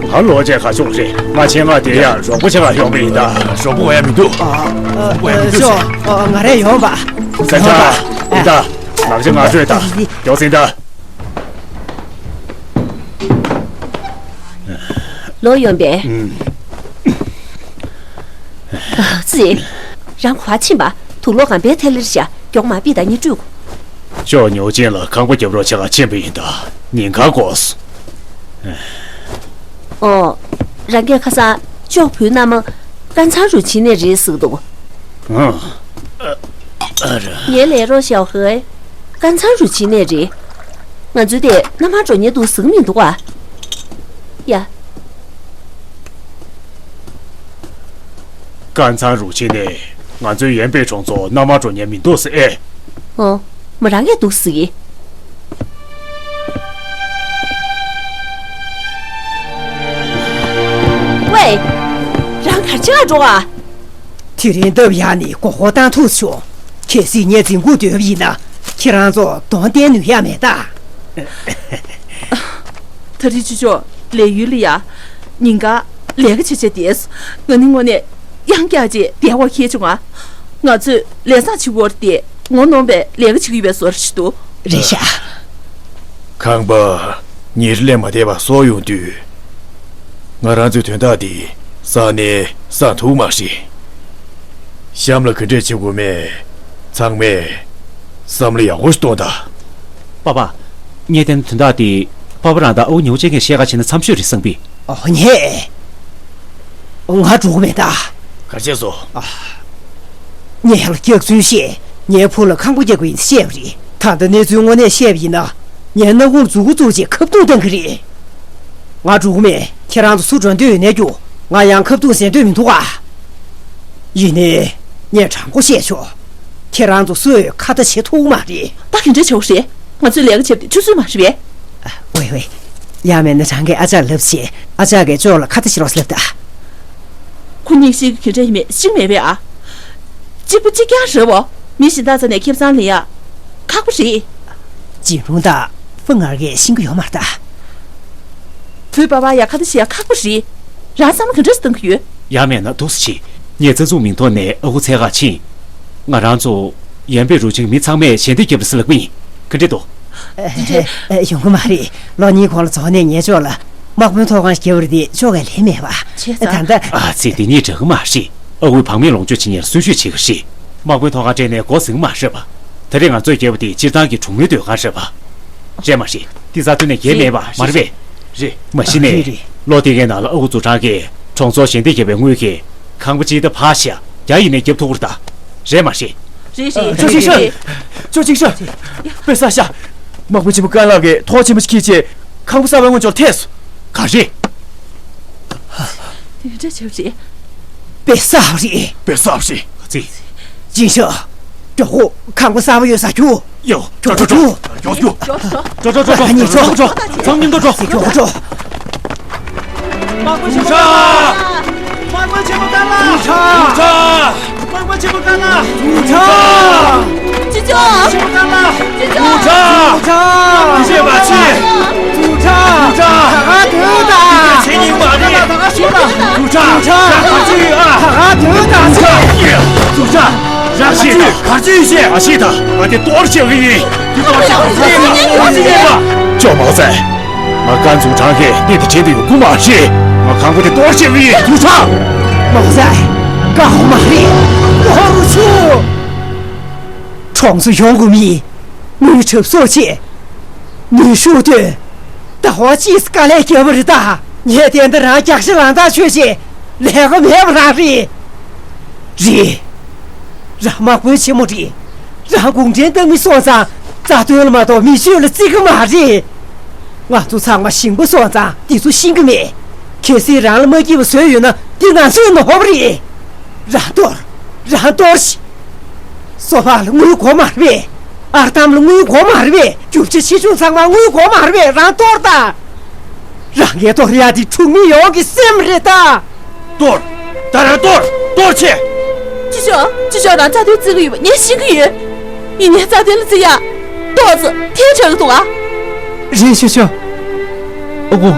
ང་ལོག་བྱས་ག་ཆོག་རེད། ང་ཆེད་མངགས་དེ་ཡང་རོགས་པ་ཆེད་མངགས་ཡོང་པ་ཡིན་ད། རོགས་པ་དགོས་ཡ་མི་འདུག་ཨ། ཨ། ཅོ། ཨ། ང་རང་ཡོང་པ། ས་ཆ། ཡིན་ད། ལག་ཆ་ང་སྤྲོད་ད། མགྱོགས་ཟིན་ད། ལོག་ཡོང་པས། ཨུམ། ཙི། རང་ག་པར་ཕྱིན་པ། དུག་ལོག་གམ་པའི་ཐལ་ལེར་བཞག་མགྱོགས་མར་ཕུད་དང་། གཉིད་སྤྲོད་དགོས། ཅོ་ཉིའུ་ཅིན་ལ་ཁང་པ་རྒྱབ་རོགས་བྱེད་ག་ཕྱིན་པ་ཡིན་ད། ཉིན་གང་འགོར་སོང་། ཨོ། རང་གིས་ཁ་སང་ཅོ་བུའི་མནའ་མ་ཀན་ཚང་རུ་ཆི་ནས་རེད་ཟེར་གི་འདུག་ཨང་། ཨ། ཨ་ར། ངའི་ལས་རོགས་ཞའོ་ཧེ། ཀན་ཚང་རུ་ཆི་ནས་རེད། ང་ཚོའི་དེ་མནའ་མར་འགྲོ་མཁན་འདུག་ཟེར་གི་མི་འདུག་ག་ཡ། ཀན་ཚང་རུ་ཆེན་ནས་ང་ཚོའི་ཡན་པའི་གྲོང་ཚོ་མནའ་མར་འགྲོ་ཉན་མི་འདུག་ཟེར་ཨེ། ཨོ། མོ་རང་གིས་འདུག་ཟེར་གི། ཝེ། རང་ག་རེ་བྱེད་ག་འགྲོ་ག་དེ་རིང་སྟབས་ཡག་ནས་མགོ་སྐོར་བཏང་ཐུབ་བྱུང་། གལ་སྲིད་ངས་འཛིན་བཀོད་འདོན་པ་ཡིན་ན། ཁྱེད་རང་ཚོ་གདོང་བསྟན་ནུས་ཡག་མེད་ད། ད་རེས་ཅོ་ཅོ་ལས་ཡུལ་ལ་ཡ། ཉིན་གང་ལས་ཀ་བྱེད་བྱེད་དེས། ང་ནི་དངོས་གནས་གཡང་བཀྱག་བྱས་བསྡད་པ་ཁེལ་བྱུང་ང་། ང་ཚོས་ལས་བཟང་ཆེ་བོར་བལྟས་ངོ་གནོང་བའི་ལས་ཀ་བྱེད་ཀྱི་ཡོད་པའི་བཟོ་འདྲ་ཞིག་འདུག་རེད་ཤག་ཁང་པ་ཉིན་རེ་ལས་མ་བསྡད་པར་གསོ་ཡོང་དུས། ང་རང་ཚོའི་དོན་དག་འདི་བསམ་ནས་བསམ་ཐུབ་མ་རེད། གཤམ་ལ་ག་འདྲས་བྱེད་དགོས་མེད་ཚང་མས་བསམ་བློ་ཡག་པོ་ཞིག་གཏོང་དང་། པ་པ། ངས་བལྟས་ན་དོན་དག་འདི་པ་པ་རང་དང་ཨ་ཁུ་ཉི་ཧོ་ཅན་གྱིས་བཤད་ག་བྱས་ན་འཚམ་ཤོས་རེད་བསམ་གི། ཨོ་ཉེ། ང་འགྲོ་གི་མེད་ད། ག་རེ་བྱས་སོང་། ངས་ལ་སྐྱག་རྫུན་བཤད། ངའི་བུ་ལ་ཁང་པ་རྒྱག་དགོས་ཡིན་བཤད་པ་རེད། ད་ལྟ་གནས་ཚུལ་དངོས་གནས་བཤད་པ་ཡིན་ན། ངའི་སྣ་ཁུང་མཛུ་གུ་བཙུགས་བྱས་ཁ་བརྡུང་བཏང་གི་རེད། ང་འགྲོ་གི་མེད། ཁྱེད་རང་ཚོ་སུ་འགྲོ་འདོད་ཡོད་ནའི་རྒྱུགས། ང་ཡང་ཁ་བརྡུང་ཟེར་འདོད་མི་འདུག་ག་ཡིན་ནའི། ངས་དྲང་པོ་བཤད་ཆོག་ཁྱེད་རང་ཚོ་སུས་ཁ་བརྡ་བྱེད་ཐུབ་མ་རེད། ད་ག་འདྲ་བྱེད་དགོས་རེད། ང་ཚོས་ལས་ཀ་བྱེད་པ་དེ་ཆུད་ཟོས་མ་རེད་པས། ཨ། ཝེ་ཝེ། ཡང་མེད་ན་རང་གིས་ཨ་ཅག་ལབ་བྱས། ཨ་ཅག་གིས་ཅོ་ལ་ཁ་བརྡ་བྱེད་རོགས་ལབ་ད། ཁོ་གཉིས་ཤིག་ག་འདྲ་ཡིན་མེད་ཤེས་མེད་པས་ཨ། གཅིག་པ་གཅིག་རྐྱང་རེད་བོ། མི་གཞན་དག་རྩ་ནས་ཁེ་བཟང་ལེན་ཡ་ཁག་པོ་རེད། ཅིན་རུང་དང་ཧྥུང་ངར་གས་ཤེས་ཀྱི་ཡོད་མ་རེད་ད། བུ་པ་པ་ཡ་ཁ་བརྡ་བྱེད་ཡ་ཁག་པོ་རེད། རང་བསམ་བློ་ག་འདྲ་ཞིག་གཏོང་གི་ཡོད། ཡང་མེད་ན་འདུག་སེ་བྱེད། ངས་རྩ་འཛུགས་མིང་ཐོག་ནས་ཨ་ཁུ་འཚོལ་ག་ཕྱིན། ང་རང་ཚོ་ཡན་པའི་རུ་ཆེན་མི་ཚང་མས་ཞལ་འདེབས་རྒྱབ་རེད་ཟེར་ལབ་ཀྱི་ཡིན། ག་འདྲ་འདུག་ཡོང་གི་མ་རེད། ལོ་གཉིས་གོང་ལ་རྫོང་ནས་ངའི་ཕྱོགས་ལ་དམག་དཔོན་ཐོག་ཁང་ཞིག་བརྒྱབ་པ་རེད་དེ་ཕྱོགས་གས་ལེན་མེད་པ། བྱས་ཙང་། ད་ལྟ། ཨ་ཙི་དེ་གཉིས་འདྲ་གི་མ་རེད། ཨ་ཁུའི་བག་མེད་ལོངས་སྤྱོད་བྱེད་མཁན་ལ་གསོལ་ཞུས་བྱེད་ཀྱི་རེད། དམག་དཔོན་ཐོག་ཁང་སྤྲད་ནས་འགོ་ཟིན་གི་མ་རེད་པ། ད་རེས་ང་ཚོས་བརྒྱབ་པ་དེ་སྤྱིར་བཏང་གི་གྲོང་མིའི་སྡོད་ཁང་རེད་པ། རེད་མ་རེད། འདི་རྩ་དོན་ནས་འགལ་མེད་པ་མ་རེད་པས། རེད། མ་གཞི་ནས། རེད་རེད། ལོ་དེ་གའི་ནང་ལ་ཨ་ཁུ་ཛུ་ཁྲང་གིས་གྲོང་ཚོར་ཞལ་འདེབས་བརྒྱབ་པའི་དངུལ་གྱིས་ཁང་པ་གཅིག་ད་ཕར་བཞག་རྒྱ་ཡིན་ནས་བརྒྱབ་ཐུབ་ཀྱི་རེད་ད། རེད་མ་རེད། རེད་རེད། ཅོ་ཅིག་ཧྲི། ཅོ་ཅིག་ཧྲི། དཔེ་བསགས་ཤག་དམག་དཔོན་ཆེན་པོ་ཀན་ལགས་ཀྱིས་ཐོག་ཆེན་པོ་ཞིག་ཁྱེར་བྱས་ཁང་པ་གསར་པའི་དངུལ་ཅོར་ཐེབས་སོང་། ག་རེ། དེ་འདྲ་བྱས་པ་རེད། དཔེ་བསགས་པ་རེད། དཔེ་བསགས་པ་རེད། ག་ཚིག་ཅིན་ཤོ། མགྱོགས་པོ་ཁང་པ་གསར་པ་ཡོད་ས་རྒྱུགས། ཡོ། འགྲོ་འགྲོ་འགྲོ། མགྱོགས་མགྱོགས། འགྲོ་འགྲོ་འགྲོ་འགྲོ། ཨ་ནི་འགྲོ། ཚང་མ་མཉམ་དུ་འགྲོ། མགྱོགས་པོ་འགྲོ། དམག་དཔོན་ཆེན་པོ་ཀན་ལགས། དམག་དཔོན་ཆེན་པོ་ཀན་ལགས། དམག་དཔོན་ཆེན་པོ་ཀན་ལགས། ཅོ་ཅོ། ཆེན་པོ་ཀན་ལགས། ཅོ་ཅོ། ཅོ་ཅོ། ཅོ་ཅོ། ཅོ་ཅོ། ད་ག་དུས་ད། ད་ག་དུས་ད། ད་ག་ཞུ་ད། ཅོ་ཅོ། ད་ག་ཞུ་ད། ད་ག་དུས་ཨ། ད་ག་དུས་ད། ཅོ་ཅོ། རང་ཤེས་དང་། གར་ཅི་ཤེས། ང་ཤེས་དང་། ང་དེ་གཏོར་བྱེད་ཀྱི་ཡིན། དེ་གཏོར་བྱེད་ཀྱི་ཡིན། གཏོར་བྱེད་ཀྱི་ཡིན་པ། ཅོ་མང་ཙེ། ང་ཀན་ཛུ་ཁྲང་གིས་གནས་དེ་བྲལ་དུ་ཡོང་གི་མ་རེད། ང་ཁང་པ་དེ་གཏོར་བྱེད་ཀྱི་ཡིན། ཛུ་ཁྲང་། མང་ཙེ། ཀ་ཧོ་མ་རེད། ཀ་ཧོ་རུ་ཆུ། གྲོང་ཚོ་ཡོང་དགོས་མིན། དངུལ་གྲབས་གསོག་ཆེད། ནུས་ཤུགས་བཏོན། ཟླ་བ་གཅིག་དཀའ་ལས་བརྒྱབ་པ་རེད་ད། ངས་བསྟན་ད་རང་རྒྱག་ཤ་ལང་ཐག་ཆོད་ཆེད་ལས་ཀ་མེད་པ་རང་རེད། རེད། རང་དམག་དཔོན་ཆེན་མོ་རེད། རང་གུང་ཁྲན་ཏང་མི་སོང་ཙང་རྩ་དོན་ལ་མ་གཏོགས་མི་ཆོས་ལ་བརྩི་གི་མ་རེད། ང་ཚོ་ཚང་མ་ཞིང་པ་སོང་ཙང་འདི་ཚོ་ཤེས་གི་མེད། གལ་སྲིད་རང་ལ་མ་སྐྱིད་པ་བཟོས་ཡོད་ན་འདི་ང་ཚོའི་ནོར་བུ་རེད། རང་གཏོར། རང་གཏོར་ཤིག་སོ་ཕག་ལ་དངུལ་དགོས་མ་རེད་པས། ཨར་ཏམ་ལ་དངུལ་དགོས་མ་རེད་པས། རྒྱུ་ཆ་ཆེ་ཆུང་ཚང་མ་དངུལ་དགོས་མ་རེད་པས། རང་གཏོར་དང་། རང་གིས་གཏོར་ཡག་དེ་གྲོང་མི་ཡོངས་ཀྱི་སེམས་རེད་ད། གཏོར། ད་རང་གཏོར། གཏོར་ཆེ། ཅི་ཤོག་ཅི་ཤོག་རང་རྩ་དོན་བརྩི་གི་ཡོད་པ་ངས་ཤེས་ཀྱི་ཡོད། ཡིན་ནའི་རྩ་དོན་ལ་བརྩི་ཡག་ཏོག་ཙམ་ཐལ་ཆགས་ཀྱི་འདུག་ཨ། རེད་ཤོག་ཤོག་ཨོ་གོ།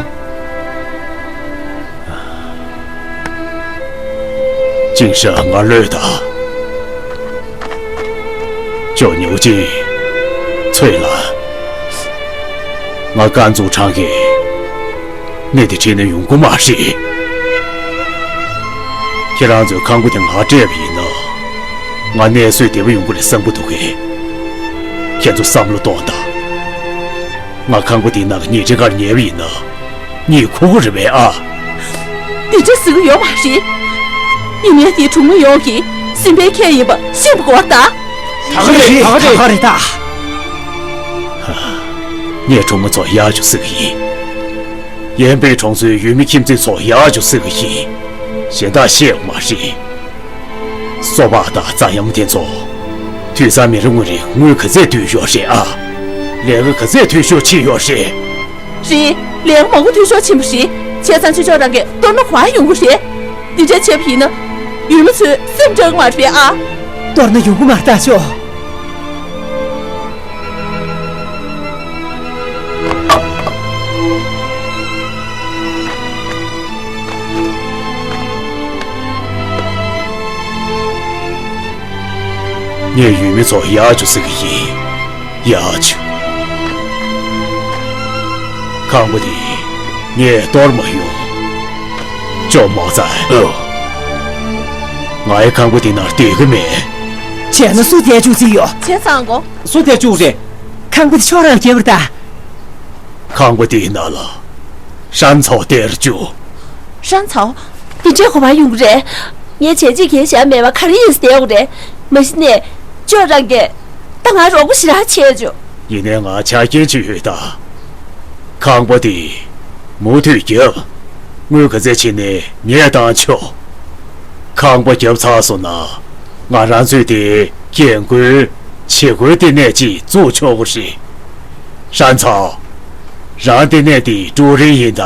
ཅིན་ཧྲི་ང་བློས་བཏང་། ཅོ་ཉིའུ་ཅིན། ཚོས་ལ། ང་ཀན་ཛུ་ཁྲང་གིས་གནས་དེ་ཁྲིད་ནས་ཡོང་གི་མ་རེད། ཁྱེད་རང་ཚོའི་ཁང་པ་དེ་ང་སྤྲད་པ་ཡིན་ན། ང་གནས་སྲོལ་བདེ་པོ་ཡོང་གི་རེད་བསམ་གི་འདུག་གས། ཁྱེད་ཚོ་བསམ་བློ་གཏོང་དང་། ང་ཁང་པ་དེའི་ནང་གི་ཉལ་ཁྲི་ཁར་ཉལ་བ་ཡིན་ན། གཉིད་ཁུག་གི་རེད་པས་ཨ། དེ་འདྲ་ཟེར་གི་ཡོད་མ་རེད། ཡིན་ནའི་དེ་གྲོང་མི་ཡོངས་ཀྱི་སེམས་པའི་ཁྱད་ཡིན་པ་ཤེས་དགོས་པ་རེད་ད། ད་ག་རེད། ད་ག་རེད། ད་ག་རེད་ད། ངས་གྲོང་མི་ཚོ་ཡར་ཞུ་ཟེར་གི་ཡིན། ཡན་པའི་གྲོང་ཚོའི་ཡུལ་མི་ཁྱིམ་མཚེས་ཚོ་ཡར་ཞུ་ཟེར་གི་ཡིན། གཞན་དག་བཤད་ཡོད་མ་རེད། སོ་པ་དང་ཙ་ཡམ་དེ་ཚོ་དུས་སང་མི་རེ་ངོ་རེ་དངུལ་ག་ཚད་བསྡུས་ཡོད་རེད་ཨ། ལས་ཀ་ག་ཚད་འཐུས་ཤོར་ཕྱིན་ཡོད་རེད། རེད། ལས་ཀ་མང་པོ་འཐུས་ཤོར་ཕྱིན་པ་རེད། བྱས་ཙང་ཆོས་ཕྱོགས་རང་གིས་གཏོར་ན་ག་པར་ཡོང་གི་རེད། འདི་འདྲ་བྱས་པ་ཡིན་ན་ཡུལ་མི་ཚོས་སེམས་སྐྲག་གི་མ་རེད་ཨ། གཏོར་ན་ཡོང་གི་མ་རེད་ད་ཤོག་ངས་ཡུལ་མི་ཚོ་ཡར་འཇུག་ཟེར་གི་ཡིན། ཡར་འཇུག་ཁང་པ་འདི་ངས་གཏོར་མ་ཡོང་། ཅོ་མོ་ཙ། ཨོ། ང་ཡི་ཁང་པ་འདི་ནང་སྡོད་ཀྱི་མེད། བྱས་ན་སུ་དེར་འཇུག་རྩིས་ཡོད། བྱས་ཙང་གོ། སུ་དེར་འཇུག་རེད། ཁང་པ་འདི་ཁྱོད་རང་བརྒྱབ་པ་རེད་ད། ཁང་པ་འདིའི་ནང་ལ་ཧྲན་ཚའོ་དེར་འཇུག་ཧྲན་ཚའོ། འདི་འདྲའི་གོ་བ་ཡོང་གི་རེད། ངས་བྱས་རྗེས་གལ་བཞག་མེད་པ་ག་རེ་ཡིན་ཟེར་བསྡད་ཡོད་རེད། མ་གཞི་ནས་ཅོ་རང་གིས་ད་ང་རོགས་པ་ཞེ་དྲག་བྱས་བྱུང་། ཡིན་ནའི་ང་ཆ་རྐྱེན་ཅིག་ཡོད་ད། ཁང་པ་འདི་མུ་མཐུད་བརྒྱབ། དངུལ་ག་ཚད་བྱིན་ནའི་ངས་བཏང་ཆོག་ཁང་པ་བརྒྱབ་ཚར་སོང་ན་ང་རང་ཚོས་དེ་རྒན་རྒོན་བྱེད་སྒོའི་ལྟེ་གནས་ཅིག་བཙུགས་ཆོག་གི་རེད། ཧྲན་ཚའོ། རང་ལྟེ་གནས་འདིའི་ཀྲུའུ་རེན་ཡིན་ད།